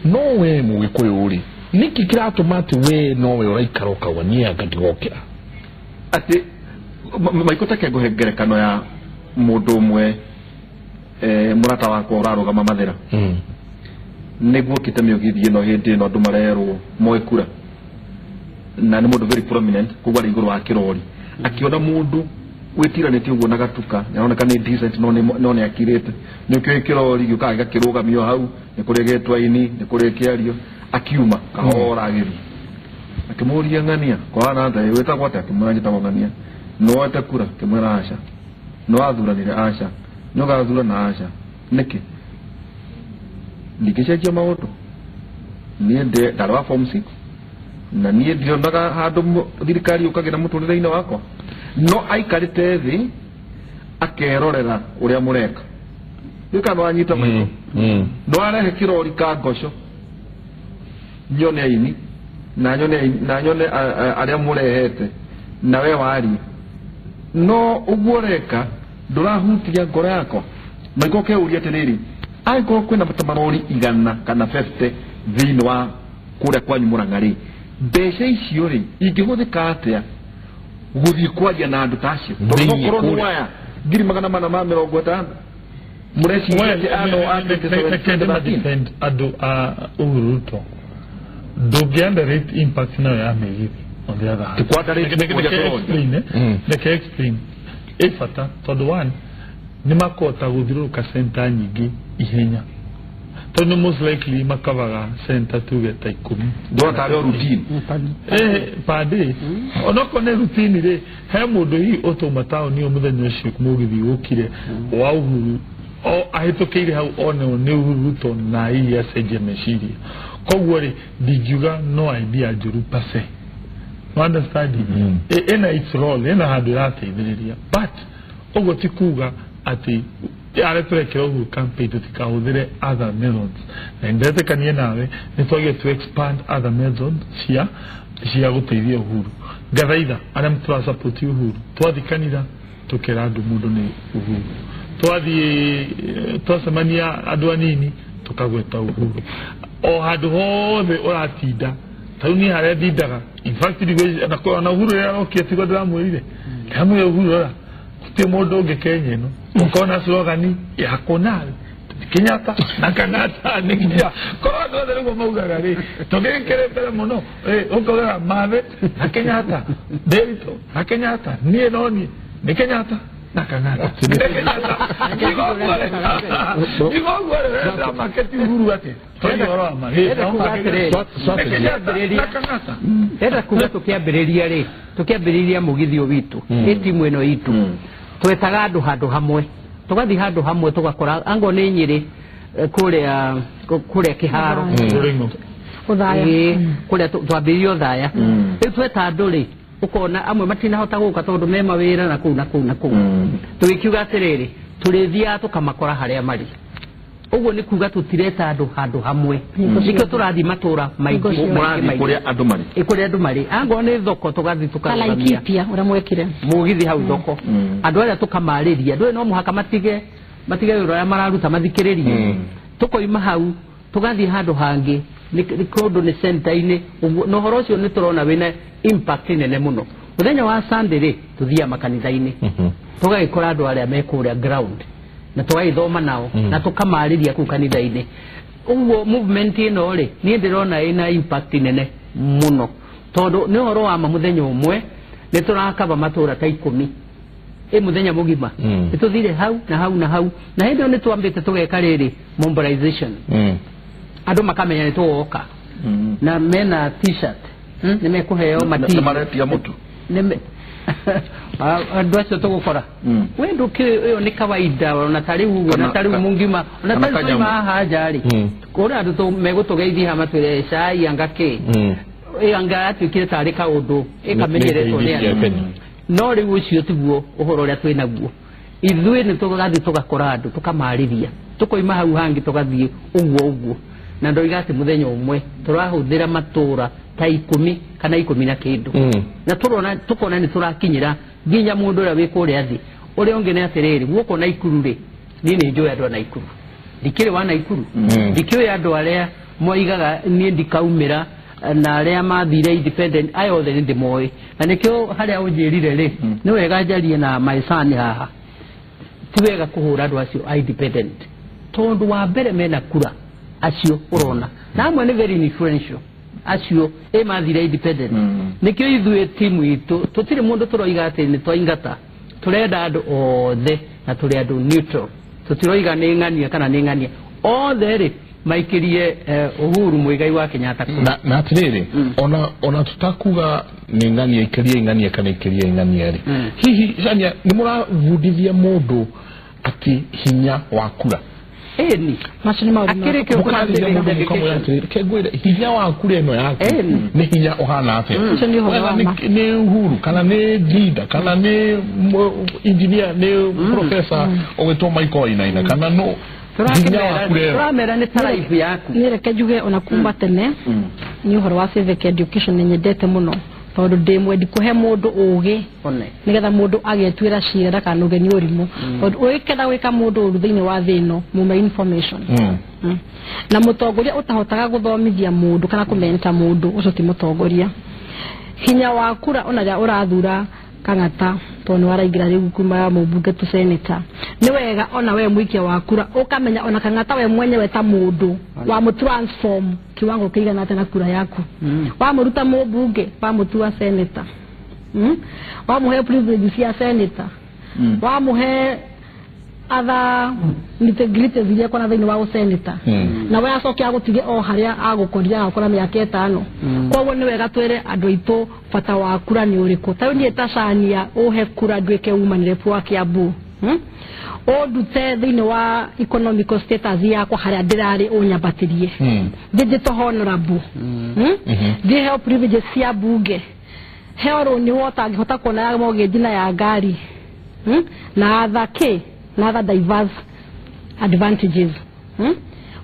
no we mũgĩkũyũ rĩ nĩkĩ kĩratũma atĩ we nowe ũraikara ũkauga niĩ anga ndigokĩra atĩ Maiko take ngũhe ngerekano ya mũndũ ũmwe mũrata wakwa ũrarũgama Mathĩra nĩguo okĩte mĩũgithi ĩno hĩndĩ ĩno andũ marerwo moe kura na nĩ mũndũ very prominent koguo arĩ igũrũ wa kĩrori akĩona mũndũ wĩtiranĩtie ũguo na gatuka nĩaroneka nĩ decent no nĩ akirĩte nĩkĩo kĩrori gĩũkaga gĩgakĩrũgamio hau nĩ kũrĩ gĩtwaini nĩ kũrĩ kĩario akiuma kahora agĩthiĩ akĩmũria ng'ania kwana atĩa wĩtagwo atĩa akĩmwĩra njĩtagwo ng'ania nĩwoete kura akĩmwĩra aca nĩwathuranire aca nĩũgathurana aca nĩkĩ ndingĩcenjia maũndũ niĩ ndarĩ wa form 6 na niĩ ndionaga handũ thirikari yũkagĩra mũtũrĩre-inĩ wakwa no aikarĩte thĩ akerorera ũrĩa mũreka rĩu kana wanyita maitho no arehe kĩrori ka ngoco nyone aini na nyone arĩa mũrehete na we warie no ũguo ũreka ndũrahutia ngoro yakwa Maiko ũkeuria atĩrĩrĩ angĩkorwo kwĩna ta marori 100 kana 50 thĩinĩ wa kũrĩa kwanyu Mũrang'a rĩ mbeca icio rĩ ingĩhũthĩka atĩa gũthiĩ kwaria na andũ ta acio tondũ nokorwo nĩ waya 450 mũreciria atĩ ano a 2017 andũ a Uhuru Ruto ndũngĩ-underrate impact nayo ya mĩgithi on the other hand. Reke explain ĩ bata tondũ one nĩ makũhota gũthiũrũrũka center nyingĩ ihenya tondũ most likely makavaga center tuge ta 10 ndona tarĩ o routine per day onokorwo nĩ routine rĩ he mũndũ hihi ũtũma taũni ũyũ mũthenya ũcio mũgithi ũkire wa Uhuru o ahĩtũkĩire hau one nĩ Uhuru Ruto na hihi acenjie meciria koguo rĩ ndingiuga no idea njũru per se no understand ĩna its role ĩna handũ ĩrateithĩrĩria but ũguo ti kuga atĩ arĩa tũrekĩra Uhuru campaign tũtikahũthĩre other methods na ndetĩkanie nawe nĩ twagĩrĩire to expand other methods cia gũteithia Uhuru ngathaitha arĩa tũrasupport Uhuru twathiĩ kanitha tũkera andũ mũndũ nĩ Uhuru twathiĩ twacemania andũ anini tũkagweta Uhuru o handũ hothe ũratinda tarĩu niĩ harĩa ndindaga in fact ona Uhuru rĩrĩa arokire tiguo ndĩramwĩrire ndĩramwĩra Uhuru rora gũtirĩ mũndũ ũngĩ Kenya ĩno ũkona slogan yakwa nawe Kenyatta na Kang'ata nĩ nginya korwo andũ othe nĩguo maugaga rĩ tũngĩgĩkĩrĩ mbere mũno ũkaugaga Mathe na Kenyatta Nderitu na Kenyatta niĩ no niĩ nĩ Kenyatta na Kang'ata nĩ Kenyatta igoguo rĩ maketi Uhuru atĩ twaria ũhoro wa ma nĩ Kenyatta na Kang'ata ndĩrenda kuga tũkĩambĩrĩria rĩ tũkĩambĩrĩria mũgithi ũyũ witũ ĩ timu ĩno itũ twetaga andũ handũ hamwe tũgathiĩ handũ hamwe tũgakora angorwo nĩ Nyĩrĩ kũrĩa Kĩharo kũrĩa twambĩrĩrie Othaya rĩu tweta andũ rĩ ũkona amwe matinahota gũka tondũ me mawĩra na kũu na kũu na kũu tũgĩkiuga atĩrĩrĩ tũrĩthiaga tũkamakora harĩa marĩ ũguo nĩ kuga tũtireta andũ handũ hamwe nĩkĩo tũrathiĩ matũra maingĩ mũrathiĩ kũrĩa andũ marĩ kũrĩa andũ marĩ angorwo nĩ thoko tũgathiĩ tũkarũgamia Laikipia ũrĩa mwekire mũgithi hau thoko andũ arĩa tũkamarĩria andũ no mũhaka matige wĩra ũrĩa mararuta mathikĩrĩrie tũkoima hau tũgathiĩ handũ hangĩ nĩ kũndũ nĩ center-inĩ na ũhoro ũcio nĩ tũrona wĩna impact nene mũno mũthenya wa Sunday rĩ tũthiaga makanitha-inĩ tũgagĩkora andũ arĩa me kũrĩa ground na tũgagĩthoma nao na tũkamarĩria kũu kanitha-inĩ ũguo movement ĩno rĩ niĩ ndĩrona ĩna impact nene mũno tondũ nĩ ũhoro wa ma mũthenya ũmwe nĩ tũrakaba matũra ta 10 ĩ mũthenya mũgima nĩ tũthire hau na hau na hau na hĩndĩ ĩyo nĩ twambĩte tũgeka rĩrĩ mobilization andũ makamenya nĩ tũgoka na mena t-shirt nĩ mekũheo mati na maretia mũtu andũ acio tũgũkora we ndũkĩũĩ ĩyo nĩ kawaida ona ta rĩu ũguo na ta rĩu mũngima ona ta rĩu twaima haha nja rĩ kũrĩ andũ megũtũgeithia haha matwĩre cai anga kĩ ĩ anga yatuĩkire tarĩ kaũndũ ĩkamenyeretwo nĩ andũ no rĩu ũcio tiguo ũhoro ũrĩa twĩ naguo ithuĩ nĩ tũgathiĩ tũgakora andũ tũkamarĩria tũkoima hau hangĩ tũgathiĩ ũguo ũguo Na ndoiga atĩ mũthenya ũmwe tũrahũthĩra matũra ta 10 kana 10 na kĩndũ. Na tũrona tũkona nĩ tũrakinyĩra nginya mũndũ ũrĩa wĩ kũrĩa thĩ. Ũrĩa ũngĩ nĩ atĩrĩrĩ, guoko Naikuru rĩ, niĩ nĩ njũĩ andũ a Naikuru. Ndikĩrĩ wa Naikuru. Ndikĩũĩ andũ arĩa moigaga niĩ ndikaumĩra na arĩa mathire independent aya othe nĩ ndĩmoĩ. Na nĩkĩo harĩa ũnjĩrire rĩ, nĩ wega njarie na my son haha. Ti wega kũhũra andũ acio a independent. Tondũ wa mbere mena kura acio ũrona. Na amwe nĩ very influential. Acio ĩ mathire independent. Nĩkĩo ithuĩ timu itũ tũtirĩ mũndũ tũroiga atĩ nĩ twaingata. Tũrenda andũ othe na tũrĩ andũ neutral. Tũtiroiga nĩ ng'ania kana nĩ ng'ania. Othe rĩ maikirie Uhuru Muigai wa Kenyatta kura. Na atiriri ona tutakuga nĩ ng'ania ikirie ng'ania kana ikirie ng'ania rĩ, hihi Shania nĩ mũravundithia mũndũ atĩ hinya wa kura? Ĩni macio nĩ maũndũ Akĩrĩ kĩo mũkarĩria mũndũ mũkamwĩra atĩrĩrĩ, reke ngwĩre hinya wa kura ĩno yaku nĩ hinya ũhana atĩa? Ũcio nĩ ũhoro wa ma. Nĩ Uhuru kana nĩ leader kana nĩ engineer nĩ professor ũgwĩtwo Michael Wainaina kana no hinya wa kura ĩno. Tũramera nĩ ta life yaku. Niĩ reke njuge ona kuma tene nĩ ũhoro wa civic education nĩ nyendete mũno tondũ ndĩ mwendi kũhe mũndũ ũgĩ nĩgetha mũndũ agetuĩra cira ndakanoge nĩ ũrimũ. Tondũ ũgĩkenda gwĩka mũndũ ũru thĩinĩ wa thĩ ĩno mume information. Na mũtongoria ũtahotaga gũthomithia mũndũ kana kũmenta mũndũ ũcio ti mũtongoria. Hinya wa kura ona rĩrĩa ũrathura Kang'ata tondũ nĩ waraingĩra rĩu kuma mũmbunge tu senator, nĩ wega ona we mũikia wa kura ũkamenya ona Kang'ata we mwenyewe ta mũndũ wa mũtransform kiwango kĩigana atĩa na kura yaku. Wamũruta mũmbunge wamũtua senator, wamũhe privilege cia senator, wamũhe other nitty-gritties iria kona thĩinĩ wa ũseneta, na we acoke agũtige o harĩa agũkorire agakora mĩaka 5. Koguo nĩ wega twĩre andũ aitũ bata wa kura nĩ ũrĩkũ. Ta rĩu niĩ ta Shania ũhe kura nduĩke woman rep wa Kiambu, ũndute thĩinĩ wa economical status yakwa harĩa ndĩrarĩ ũnyambatĩrie, ndĩnjĩtwo honorable, ndĩheo privileges cia bunge, heo rũni wotangĩhota kuona ya mortgage na ya ngari, na other kĩ na other diverse advantages.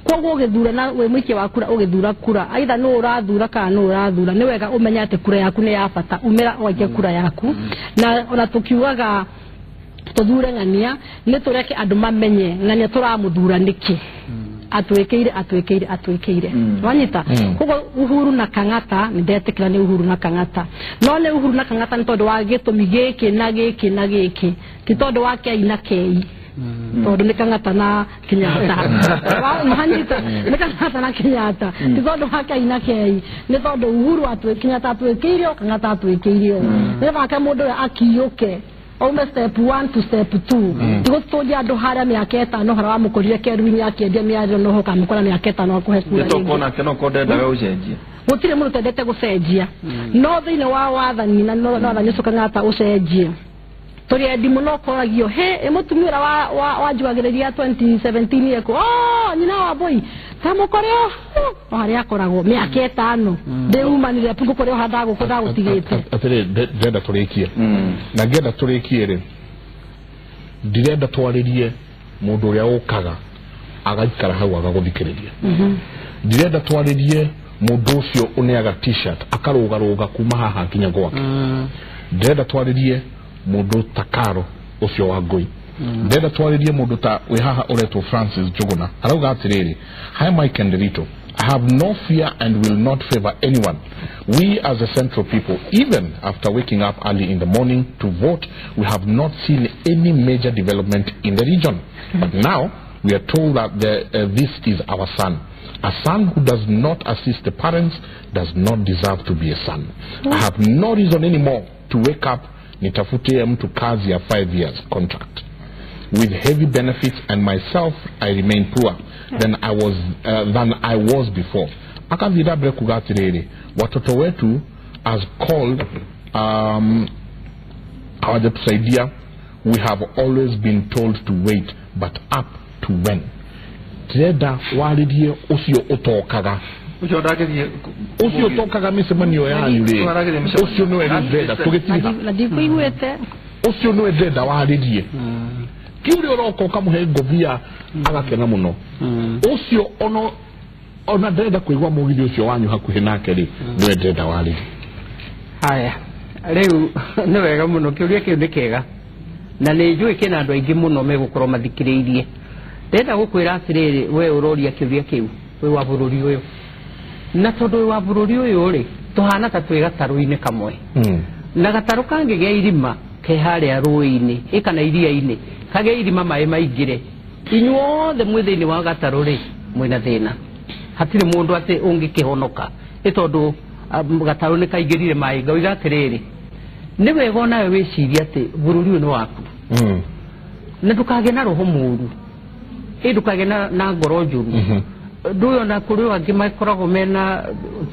Koguo ũgĩthura na wĩ mũikia wa kura ũgĩthura kura aitha nũ ũrathura kana nũ ũrathura, nĩ wega ũmenye atĩ kura yaku nĩ ya bata, umĩra ũgaikia kura yaku. Na ona tũkiugaga tũthure ng'ania nĩ tũreke andũ mamenye ng'ania tũramũthura nĩkĩ, atwĩkĩire atwĩkĩire atwĩkĩire. Wanyita? Koguo Uhuru na Kang'ata nĩ ndetĩkĩra nĩ Uhuru na Kang'ata, no nĩ Uhuru na Kang'ata nĩ tondũ wa gĩtũmi gĩkĩ na gĩkĩ na gĩkĩ, ti tondũ wa kei na kei, tondũ nĩ Kang'ata na Kenyatta. Wanyita? Nĩ Kang'ata na Kenyatta, ti tondũ wa kei na kei, nĩ tondũ Uhuru Kenyatta atwĩkĩire o Kang'ata atwĩkĩire o. Nĩ wake mũndũ ũyũ akiũke aume step 1 to step 2, tigũtũnja andũ harĩa mĩaka 5 harĩa wamũkorire Kerwin akĩendia mĩario no ũkamũkora mĩaka 5 akũhe kura rĩngĩ. Nĩtũkuona atĩ no korwo ndendaga ũcenjie. Gũtirĩ mũndũ ũtendete gũcenjia, no thĩinĩ wa wathani na no wathani ũcio Kang'ata ũcenjie, tũrĩ endi mũno ũkoragio he mũtumia ũrĩa wanjuagĩrĩria 2017 eko nyina wa Mbui ta mũkore o harĩa akoragwo mĩaka 5 ndĩumanire ngũkore o handũ ndagũtigĩte. Atĩrĩrĩ, ndĩrenda tũrĩkie, na ngĩenda tũrĩkie rĩ, ndirenda twarĩrie mũndũ ũrĩa ũkaga agaikara hau agagũthikĩrĩria. Ndirenda twarĩrie mũndũ ũcio ũneaga t-shirt akarũgarũga kuma haha nginya gwake. Ndĩrenda twarĩrie mũndũ ta Karo ũcio wa Ngũi. Ndĩrenda twarĩrie mũndũ ta wĩ haha ũretwo Francis Njuguna. Arauga atĩrĩrĩ, hi Mike and Rito, I have no fear and will not favor anyone. We as the central people, even after waking up early in the morning to vote, we have not seen any major development in the region. But now we are told that this is our son. A son who does not assist the parents does not deserve to be a son. I have no reason anymore to wake up nitafutie mtu kazi ya 5 years contract with heavy benefits, and myself I remain poor than I was before. Akathira mbere kuga atiriri, watoto wetu as called hawajatusaidia. We have always been told to wait, but up to when? Ndĩrenda warĩrie ũcio ũtokaga, Ũcio ndangĩthiĩ ũcio ũtokaga mĩcemanio yanyu rĩ, ũcio nĩwe rĩu ndĩrenda tũgĩtiga, na ndikũiguĩte ũcio nĩwe ndĩrenda warĩrie. Ti ũrĩa ũroka ũkamũhe ngobia agakena mũno, ũcio ono Ona ndĩrenda kũigua mũgithi ũcio wanyu hakuhĩ nake rĩ, nĩwe ndĩrenda warĩrie. Haya, rĩu nĩ wega mũno, kĩũria kĩu nĩ kĩega na nĩ njũĩ kĩna andũ aingĩ mũno megũkorwo mathikĩrĩirie. Ndĩrenda gũkwĩra atĩrĩrĩ, we ũroria kĩũria kĩu wĩ wa bũrũri ũyũ, na tondũ wĩ wa bũrũri ũyũ rĩ, tũhana ta twĩ gatarũ-inĩ kamwe. Na gatarũ kangĩgĩa irima ke harĩa rũĩ-inĩ ĩ kana iria-inĩ, kagĩa irima maĩ maingĩre, inyuothe mwĩ thĩinĩ wa gatarũ rĩ, mwĩna thĩna. Hatirĩ mũndũ atĩ ũngĩkĩhonoka ĩ tondũ gatarũ nĩ kaingĩrire maĩ. Ngauga atĩrĩrĩ, nĩ wega onawe wĩcirie atĩ bũrũri ũyũ nĩ waku, na ndũkagĩe na roho mũru, ĩ ndũkagĩe na ngoro njũru. Ndũĩ ona kũrĩ angĩ makoragwo mena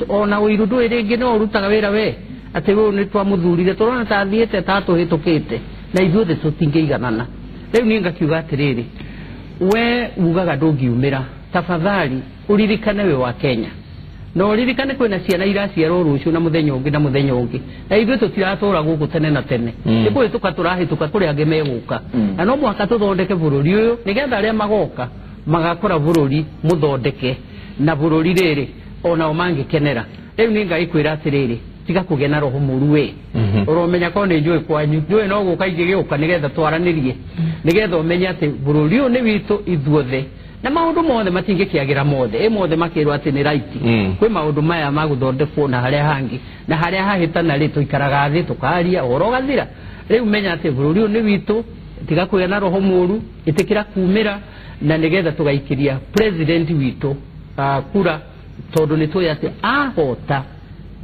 ona ũiru, ndũĩ rĩngĩ no ũrutaga wĩra we atĩ ũyũ nĩ twamũthurire, tũrona ta athiĩte ta atũhĩtũkĩte, na ithuothe tũtingĩiganana. Rĩu niĩ ngakiuga atĩrĩrĩ, we ugaga ndũngiumĩra, tafadhali ũririkane wĩ wa Kenya, na ũririkane kwĩna ciana iraciarwo rũciũ na mũthenya ũngĩ na mũthenya ũngĩ, na ithuĩ tũtiratũra gũkũ tene na tene. Nĩ kũhĩtũka tũrahĩtũka, kũrĩ angĩ megũka, na no mũhaka tũthondeke bũrũri ũyũ nĩgetha arĩa magoka magakora bũrũri mũthondeke, na bũrũri rĩrĩ onao mangĩkenera. Rĩu nĩ ngagĩkwĩra atĩrĩrĩ, tiga kũgĩa na roho mũru we. Ũromenya korwo nĩ njũĩ kwanyu, njũĩ no gũka ingĩgĩũka nĩgetha twaranĩrie, nĩgetha ũmenye atĩ bũrũri ũyũ nĩ witũ ithuothe, na maũndũ mothe matingĩkĩagĩra mothe, ĩ mothe makĩrwo atĩ nĩ right. Kwĩ maũndũ maya ma gũthondekwo na harĩa hangĩ, na harĩa hahĩtana rĩ, tũikaraga thĩ tũkaria ũhoro ũgathira. Rĩu menya atĩ bũrũri ũyũ nĩ witũ, tiga kũgĩa na roho mũru, ĩtĩkĩra kumĩra, na nĩgetha tũgaikĩria president witũ kura, tondũ nĩ tũĩ atĩ ahota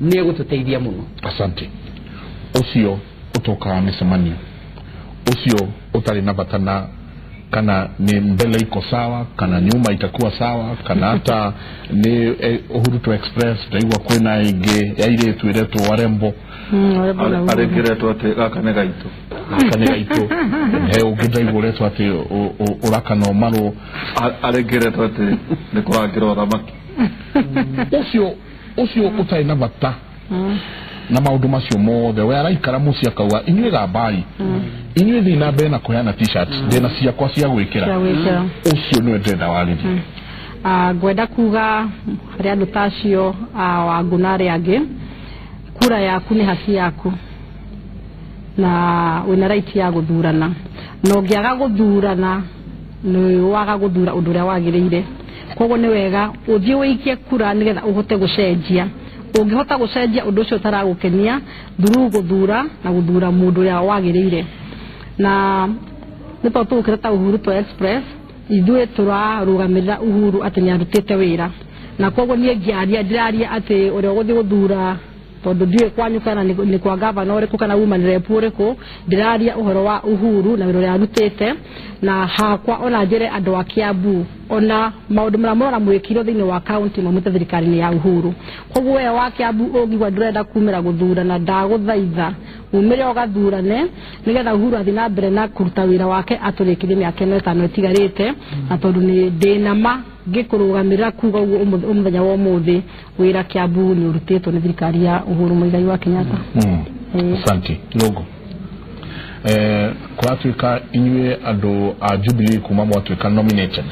nĩ egũtũteithia mũno. Asante. Ũcio ũtokaga mĩcemanio, ũcio ũtarĩ na bata na kana ni mbele iko sawa, kana nyuma itakuwa sawa, kana hata ni Uhuru to Express ndaigua kwĩna ĩngĩ ya airĩtu ĩretwo Warembo. Arĩngĩretwo atĩ gaka nĩ gaitũ. Gaka nĩ gaitũ. He ũngĩ ndaigua ũretwo atĩ ũraka na ũmarũ. Arĩngĩretwo atĩ nĩ kũrangĩrwo thamaki. Ũcio ũtarĩ na bata na maũndũ macio mothe, we araikara mũciĩ akauga inyuĩ gambai, inyuĩ thiĩ na mbere na kũheana t-shirt, ndĩna ciakwa cia gwĩkĩra. Ũcio nĩwe ndĩrenda warĩrie. Ngwenda kuga harĩ andũ ta acio Wangũ na arĩa angĩ, kura yaku nĩ haki yaku na wĩna right ya gũthurana, na ũngĩaga gũthurana nĩ waga gũthura ũndũ ũrĩa wagĩrĩire. Koguo nĩ wega ũthiĩ ũikie kura nĩgetha ũhote gũcenjia. Ũngĩhota gũcenjia ũndũ ũcio ũtaragũkenia through gũthura na gũthura mũndũ ũrĩa wagĩrĩire. Na nĩ tondũ tũgũkĩra ta Uhuru to Express, ithuĩ tũrarũgamĩrĩra Uhuru atĩ nĩ arutĩte wĩra, na koguo niĩ ngĩaria ndĩraria atĩ ũrĩa ũgũthiĩ gũthura, tondũ ndiũĩ kwanyu kana nĩ kwa gavana ũrĩkũ kana woman rep ũrĩkũ, ndĩraria ũhoro wa Uhuru na wĩra ũrĩa arutĩte. Na hakwa ona njĩre andũ a Kiambu ona maũndũ marĩa mũrona mwĩkirwo thĩinĩ wa county maumĩte thirikari-inĩ ya Uhuru. Koguo we wa Kiambu ũngĩigua ndũrenda kumĩra gũthurana, ndagũthaitha umĩre ũgathurane nĩgetha Uhuru athiĩ na mbere na kũruta wĩra wake atũrĩkĩrie mĩaka ĩno ĩtano ĩtigarĩte. Na tondũ nĩ ndĩna ma ngĩkũrũgamĩrĩra kuga ũguo mũthenya wa ũmũthĩ wĩra Kiambu nĩ ũrutĩtwo nĩ thirikari ya Uhuru Muigai wa Kenyatta. Asante. Logo. Kũratuĩka inyuĩ andũ a Jubilee kuma mwatuĩka nominated,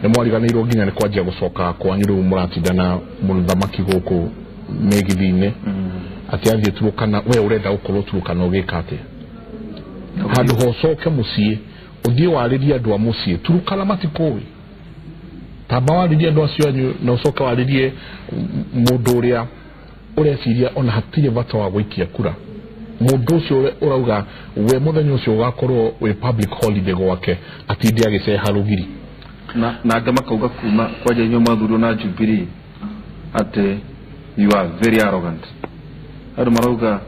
nĩ mwariganĩirwo nginya nĩ kwanjia gũcoka kwanyu, rĩu mũratinda na mũthamaki gũkũ mĩgithi-inĩ atĩ athiĩ Turukana, we ũrenda gũkorwo Turukana ũgĩka atĩa? Handũ ha ũcoke mũciĩ ũthiĩ warĩrie andũ a mũciĩ, Turukana matikũĩ, tamba warĩrie andũ acio anyu na ũcoke warĩrie mũndũ ũrĩa ũreciria ona hatirĩ bata wa gũikia kura, mũndũ ũcio ũrauga we mũthenya ũcio ũgakorwo wĩ public holiday gwake atinde agĩceha rũgiri. Na angĩ makauga kuma kwanja inyuĩ mwathurirwo na Jubilee atĩ you are very arrogant. Andũ marauga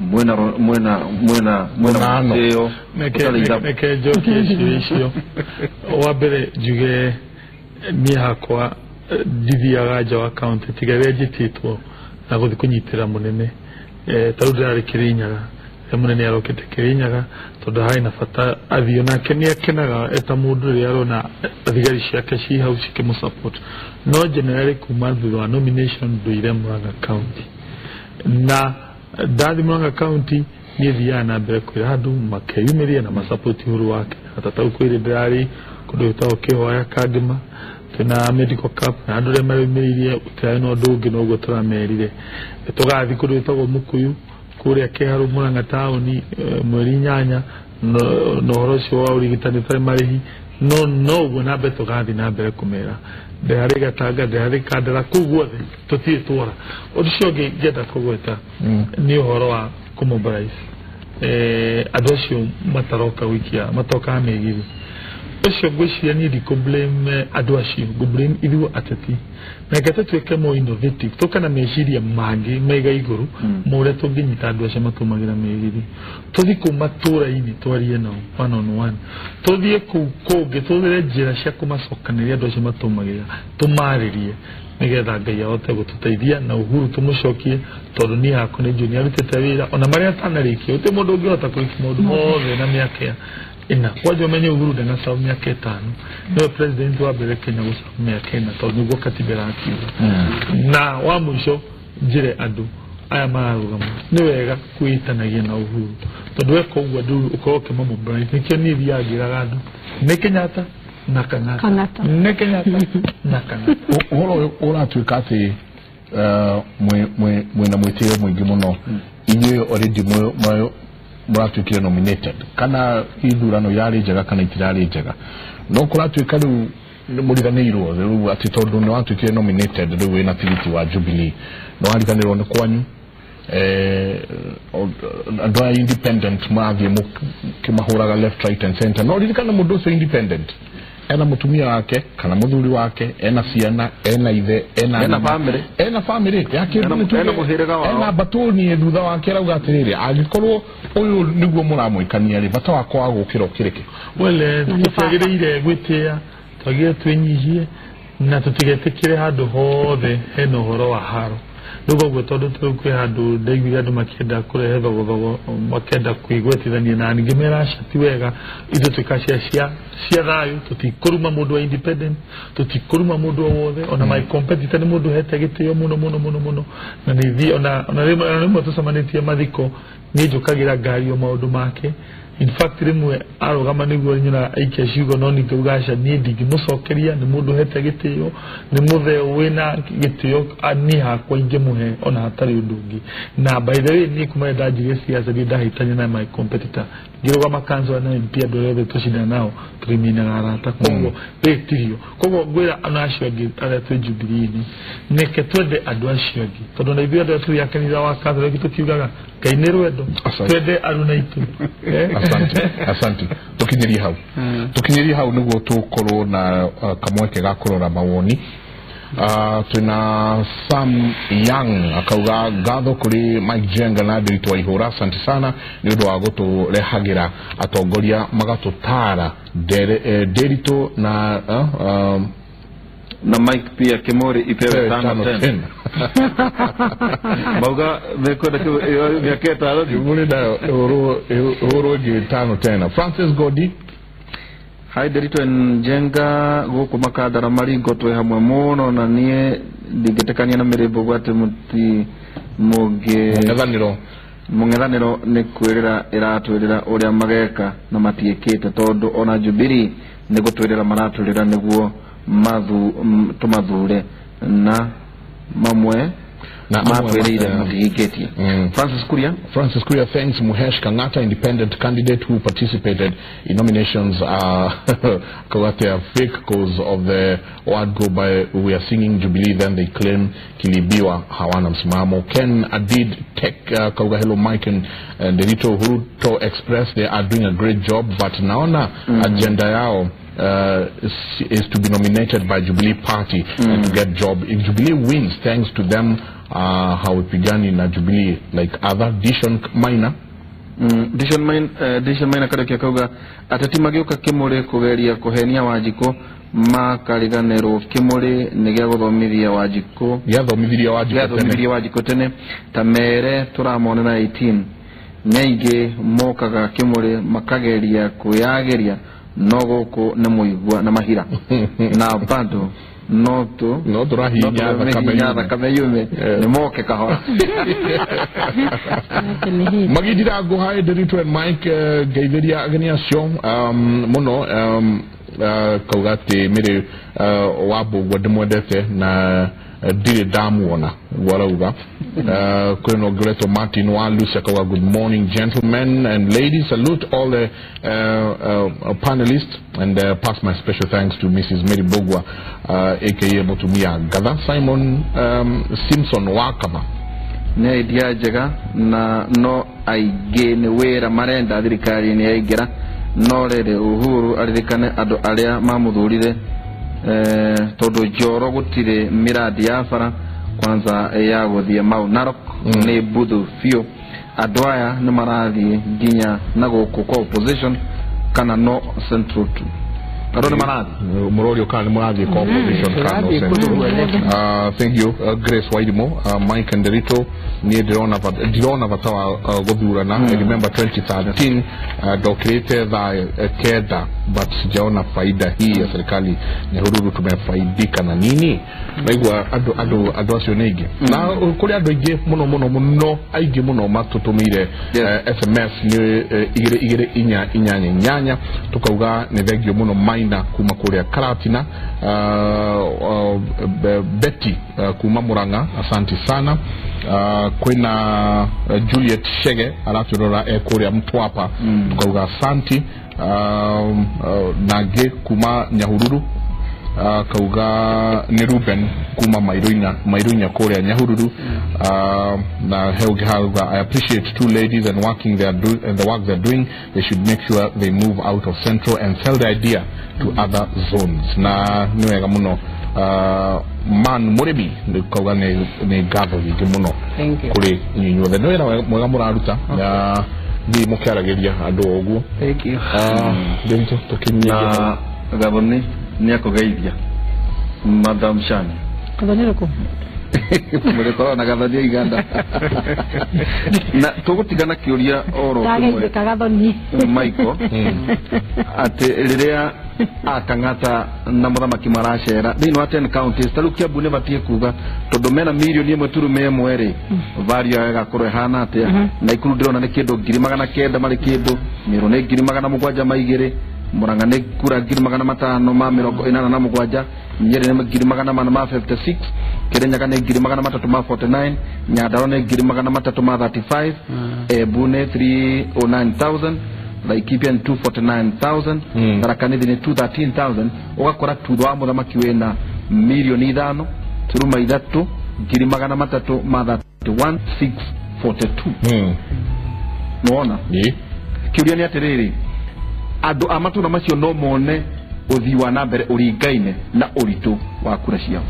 mwena mwena mwena mwena mteo. Neke njokie icio. Wa mbere njuge niĩ hakwa ndithiaga nja wa county tiga rĩrĩa njĩtĩtwo na gũthiĩ kũnyitĩra mũnene. Ta rĩu ndĩrarĩ Kĩrĩnyaga, rĩrĩa mũnene arokĩte Kĩrĩnyaga tondũ harĩ na bata athiĩ, onake nĩ akenaga eta mũndũ rĩrĩa arona thigari ciake ci hau cikĩmũ support. No generally kuma thutha wa nomination ndũire Murang'a County, na ndathi Murang'a County niĩ thiaga na mbere kwĩra andũ makeyumĩrie na masupport Uhuru wa Kenyatta. Ta rĩu kwĩrĩ ndĩrarĩ kũndũ gwĩtagwo Kĩhoya Kangĩma, Twĩna medical camp na andũ arĩa marũmĩrĩirie gũtirarĩ na ũndũ ũngĩ noguo tũramerire. Tũgathiĩ kũndũ gwĩtagwo Mũkũyũ kũrĩa Kĩharũ Mũrang'a taũni mweri 8 na ũhoro ũcio wa ũrigitani ũtarĩ marĩhi no noguo na mbere tũgathiĩ na mbere kũmera ndĩharĩ Gatanga ndĩharĩ Kandara kũu guothe tũtirĩ twora. Ũndũ ũcio ũngĩ ngĩenda kũgweta nĩ ũhoro wa kũmobilize andũ acio mataroka gũikia matokaga mĩgithi. Ũcio ngwĩciria niĩ ndikũ blame andũ acio, ngũ blame ithuĩ ateti. Na reke tũtuĩke more innovative, tũke na meciria mangĩ maiga igũrũ ma ũrĩa tũngĩnyita andũ acio matũmagĩra mĩgithi. Tũthiĩ kũu matũũra-inĩ twarie nao one on one, tũthiĩ kũu kũngĩ tũhũthĩre njĩra cia kũmacokanĩria andũ acio matũmagĩra, tũmarĩrie nĩgetha Ngai ahote gũtũteithia na Uhuru tũmũcokie tondũ niĩ hakwa nĩ njũĩ nĩ arutĩte wĩra ona marĩa atanarĩkia. Gũtirĩ mũndũ ũngĩhota kũrĩkia maũndũ mothe na mĩaka ĩna. Kwanja ũmenye Uhuru ndanaserve mĩaka 5, nĩwe president wa mbere Kenya gũserve mĩaka 4 tondũ nĩguo katiba ĩrakiuga. Na wa mũico njĩre andũ aya mararũgama nĩ wega kwĩitanagia na Uhuru tondũ weka ũguo andũ ũkorwo ũkĩmamobilize. Nĩkĩo niĩ thiaga ngĩraga andũ nĩ Kenyatta na Kang'ata, nĩ Kenyatta na Kang'ata. Ũhoro ũyũ ũratuĩka atĩ mwĩna mwĩtĩo mũingĩ mũno, inyuĩ already mũratuĩkire nominated kana ithurano irarĩ njega kana itirarĩ njega, no kũratuĩka rĩu mũriganĩirwo rĩu atĩ tondũ nĩ watuĩkire nominated rĩu wĩna tigiti wa Jubilee nĩ wariganĩrwo nĩ kwanyu. Andũ aya independent marathiĩ mũkĩmahũraga left right and center, no ririkana mũndũ ũcio independent ena mũtumia wake kana mũthuri wake, ena ciana, ena ithe, ena family, ena family yake, ena mũhĩrĩga wao, ena batoni thutha wake. Arauga atĩrĩrĩ, angĩkorwo ũyũ nĩguo mũramwĩkania rĩ, bata wakwa wa gũkĩra ũkĩrĩke. Well, tũtiagĩrĩire gwĩtĩa, twagĩrĩire twĩnyihie na tũtigetĩkĩre handũ hothe hena ũhoro wa haro. Rĩu koguo tondũ rĩu kwĩ handũ ndaiguire andũ makĩenda kũrehe thogothogo, makĩenda kwĩgwetithania na ngĩmera aca ti wega, ithuĩ twĩka cia thayũ, tũtikũruma mũndũ wa independent, tũtikũruma mũndũ o wothe, ona my competitor nĩ mũndũ hete gĩtĩo mũno mũno mũno mũno, na nĩ ona rĩmwe tũcemanĩtie mathiko niĩ njũkagĩra ngari o maũndũ make. In fact rĩmwe arũgama nĩguo nyona aikia ciugo no ningĩ uga aca niĩ ndingĩmũcokeria, nĩ mũndũ hete gĩtĩo, nĩ mũthee wĩna gĩtĩo, niĩ hakwa ingĩmũhe ona hatarĩ ũndũ ũngĩ. Na by the way niĩ kuma rĩrĩa ndanjirie siasa ndirĩ ndahĩtania na my competitor, ngĩrũgama councillor na MP andũ arĩa othe tũcindana nao tũrĩminaga arata, koguo rĩtirio. Koguo ngwĩra ona acio angĩ arĩa twĩ Jubilee-inĩ, neke twende andũ acio angĩ tondũ ona ithuĩ andũ arĩa tũrĩ a kanitha wa Catholic tũkiugaga Ngai nĩ rwendo, twende aruna aitũ. Asante, asante. Tukinyirie hau, tukinyirie hau nĩguo tũkorwo na kamweke ga kũrora mawoni. Twina Sam Young akauga ngatho kũrĩ Mike Jenga na Ndiritu wa Ihũra, asante sana nĩ ũndũ wa gũtũrehagĩra atongoria magatũtara Ndiritu na na Mike pia Kimori ipewe 5 10. Mauga mekwenda miaka 5 Kimori nayo ũhũrwo ĩngĩ 5 tena. Francis Godi Hi Ndiritu Njenga gũkũ Makandara Maringo twĩ hamwe mũno na niĩ ndingĩtĩkania na mĩrĩmbo gwatĩ mũti mũng'ethanĩro nĩ kwĩrĩra ĩratwĩrĩra ũrĩa mageka na matiĩkĩte tondũ ona Jubilee nĩ gũtwĩrĩra maratwĩrĩra nĩguo tũmathure na mamwe na matwĩrĩire matihingĩtie. Francis Kuria. Francis Kuria thanks Muhesh Kang'ata, independent candidate who participated in nominations are fake cause of the word go by we are singing Jubilee then they claim kilibiwa hawana msimamo. Ken Adid Tech kauga hello Mike and Ndiritu Ruto Express, they are doing a great job but naona agenda yao is to be nominated by Jubilee Party and to get job. If Jubilee wins, thanks to them, hawapigani na Jubilee like other. Dishon Maina. Dishon Maina Kariuki akauga ateti magĩũka Kĩmũrĩ kũgeria kũhenia Wanjikũ makariganĩrwo Kĩmũrĩ nĩ gĩa gũthomithia Wanjikũ, gĩathomithirie Wanjikũ tene ta mere tũramonera 18 nĩ aingĩ mokaga Kĩmũrĩ makageria kwĩyagĩria no gũkũ nĩ mũigua na mahira na bado no tũrahinya thakame yume nĩ moke kahora. Magindira ngũhae Ndiritu and Mike ngeithĩria ageni acio mũno. Kauga atĩ Mary wa Mbũgua ndĩmwendete na ndirĩ ndamuona ũguo arauga. Kwĩna ũngĩ ũretwo Martin wa Lucia kauga good morning gentlemen and ladies, salute all the panelists and pass my special thanks to Mrs. Mary Mbũgua aka Mũtumia Ngatha. Simon Simpson Wakama nĩ idea njega na no aingĩ nĩ wĩra marenda thirikari nĩ yaingĩra no rĩrĩ Uhuru aririkane andũ arĩa mamũthurire tondũ Njoro gũtirĩ mĩradi ya bara kwanza ya gũthiĩ Mau Narok nĩ mbuthu biũ. Andũ aya nĩ marathiĩ nginya na gũkũ kwa opposition kana no Central tu. Andũ nĩ marathiĩ mũrorio kana nĩ mũrathiĩ kwa opposition kana no Central. Thank you Grace Wairimo, Mike Nderito. Niĩ ndirona bata wa gũthurana. I remember 2013 ndokĩrĩte thaa 9 but sijaona faida hii ya serikali. Nyahururu tumefaidika na nini? Naigua andũ acio nĩ aingĩ na kũrĩ andũ aingĩ mũno mũno mũno aingĩ mũno matũtũmĩire SMS nĩ 2 2 4 8 8 tukauga nĩ thengio mũno Maina kuma kũrĩa Karatina, Betty kuma Murang'a, asante sana. Kwĩna Juliet Shege aratũrora kũrĩa Mtwapa, tukauga asanti. Nangĩ kuma Nyahururu kauga nĩ Ruben kuma Mairunya kũrĩa Nyahururu. Na Helge hauga I appreciate two ladies and working they are and the work they're doing. They should make sure they move out of Central and sell the idea to other zones. Na nĩ wega mũno man mũrĩmi kauga nĩ ngatho nyingĩ mũno kũrĩ inyuothe. Nĩ wĩra mwega mũraruta na thiĩ mũkĩaragĩria andũ o ũguo. Thank you. Ndĩritũ tũkinyie Gathoni nĩ akũgeithia Madam Shani. Gathoni ũrĩkũ? Mũrĩkorwo na Gathoni ya Uganda. Na tũgũtigana kĩũria oro kĩmwe Gathoni Michael atĩ rĩrĩa akang'ata na mũthamaki maracera thĩinĩ wa 10 counties ta rĩu Kiambu nĩ batiĩ kuga tondũ mena mirioni 1.1 rĩ value yao ĩgakorwo ĩhana atĩa. Naikuru ndĩrona nĩ kĩndũ 900,000 marĩ kĩndũ, Meru nĩ 702,000, Murang'a nĩ kura 587,000, Nyeri nĩ 456,000, Kirinyaga nĩ 349,000, Nyandarua nĩ 335,000, Embu nĩ 309,000, Laikipia nĩ 249,000, Tharaka Nithi nĩ 213,000. Ũgakora thutha wa mũthamaki wĩna mirioni 5 turuma 3 331,642. Nĩwona? Kĩũria nĩ atĩrĩrĩ, andũ a matũra macio no mone ũthii wa na mbere ũringaine na ũritũ wa kura ciao.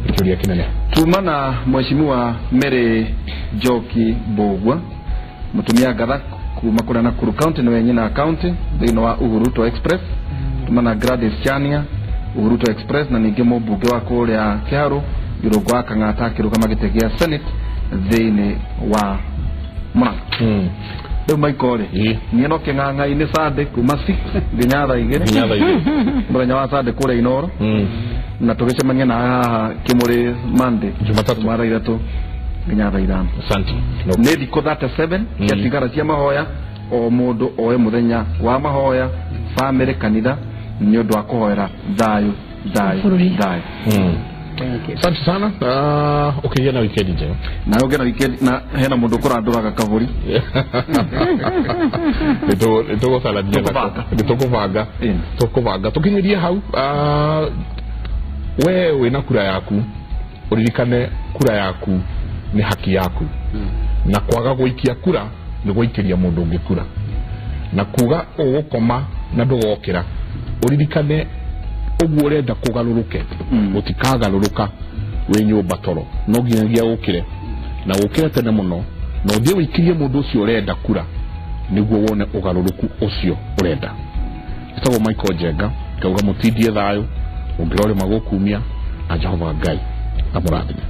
Kĩũria kĩnene. Tuma na Mheshimiwa Mary Njoki Mbũgua mũtumia Ngatha kuma kũrĩa Nakuru County nĩwe nyina county thĩinĩ wa Uhuruto Express. Tuma na Gladys Chania Uhuruto Express na ningĩ mũmbunge wa kũrĩa Kĩharũ Irũngũ wa Kang'ata akĩrũgama gĩtĩ gĩa Senate thĩinĩ wa Murang'a. Rĩu Michael rĩ niĩ no kĩng'ang'a-inĩ Sunday kuma 6 nginya thaa 2 mũthenya wa Sunday kũrĩa Inooro na tũgĩcemania na haha Kĩmũrĩ Monday Jumatatu thaa 3 nginya thaa 5. Asante. Nĩ thikũ 37 cia tigara cia mahoya o mũndũ oe mũthenya wa mahoya family kanitha nĩ ũndũ wa kũhoera thayũ thayũ thayũ. Asante sana. Ukigĩa na weekend njega. Na ũgĩe na weekend na hena mũndũ ũkũrandũraga kaburi. Nĩtũgũcarania nĩtũkũbanga tũkũbanga tũkinyĩrie hau. We wĩna kura yaku ũririkane kura yaku nĩ haki yaku na kwaga gũikia kura nĩ gũikĩria mũndũ ũngĩ kura na kuga ũgũkoma na ndũgokĩra ũririkane ũguo ũrenda kũgarũrũke gũtikagarũrũka wĩ nyũmba toro no nginyagia ũkĩre na ũkĩre tene mũno na ũthiĩ ũikirie mũndũ ũcio ũrenda kura nĩguo wone ũgarũrũku ũcio ũrenda. Ĩtagwo Michael Njenga ngauga mũtindie thayũ ũngĩrorĩma gũkumia na Jehova Ngai amũrathime.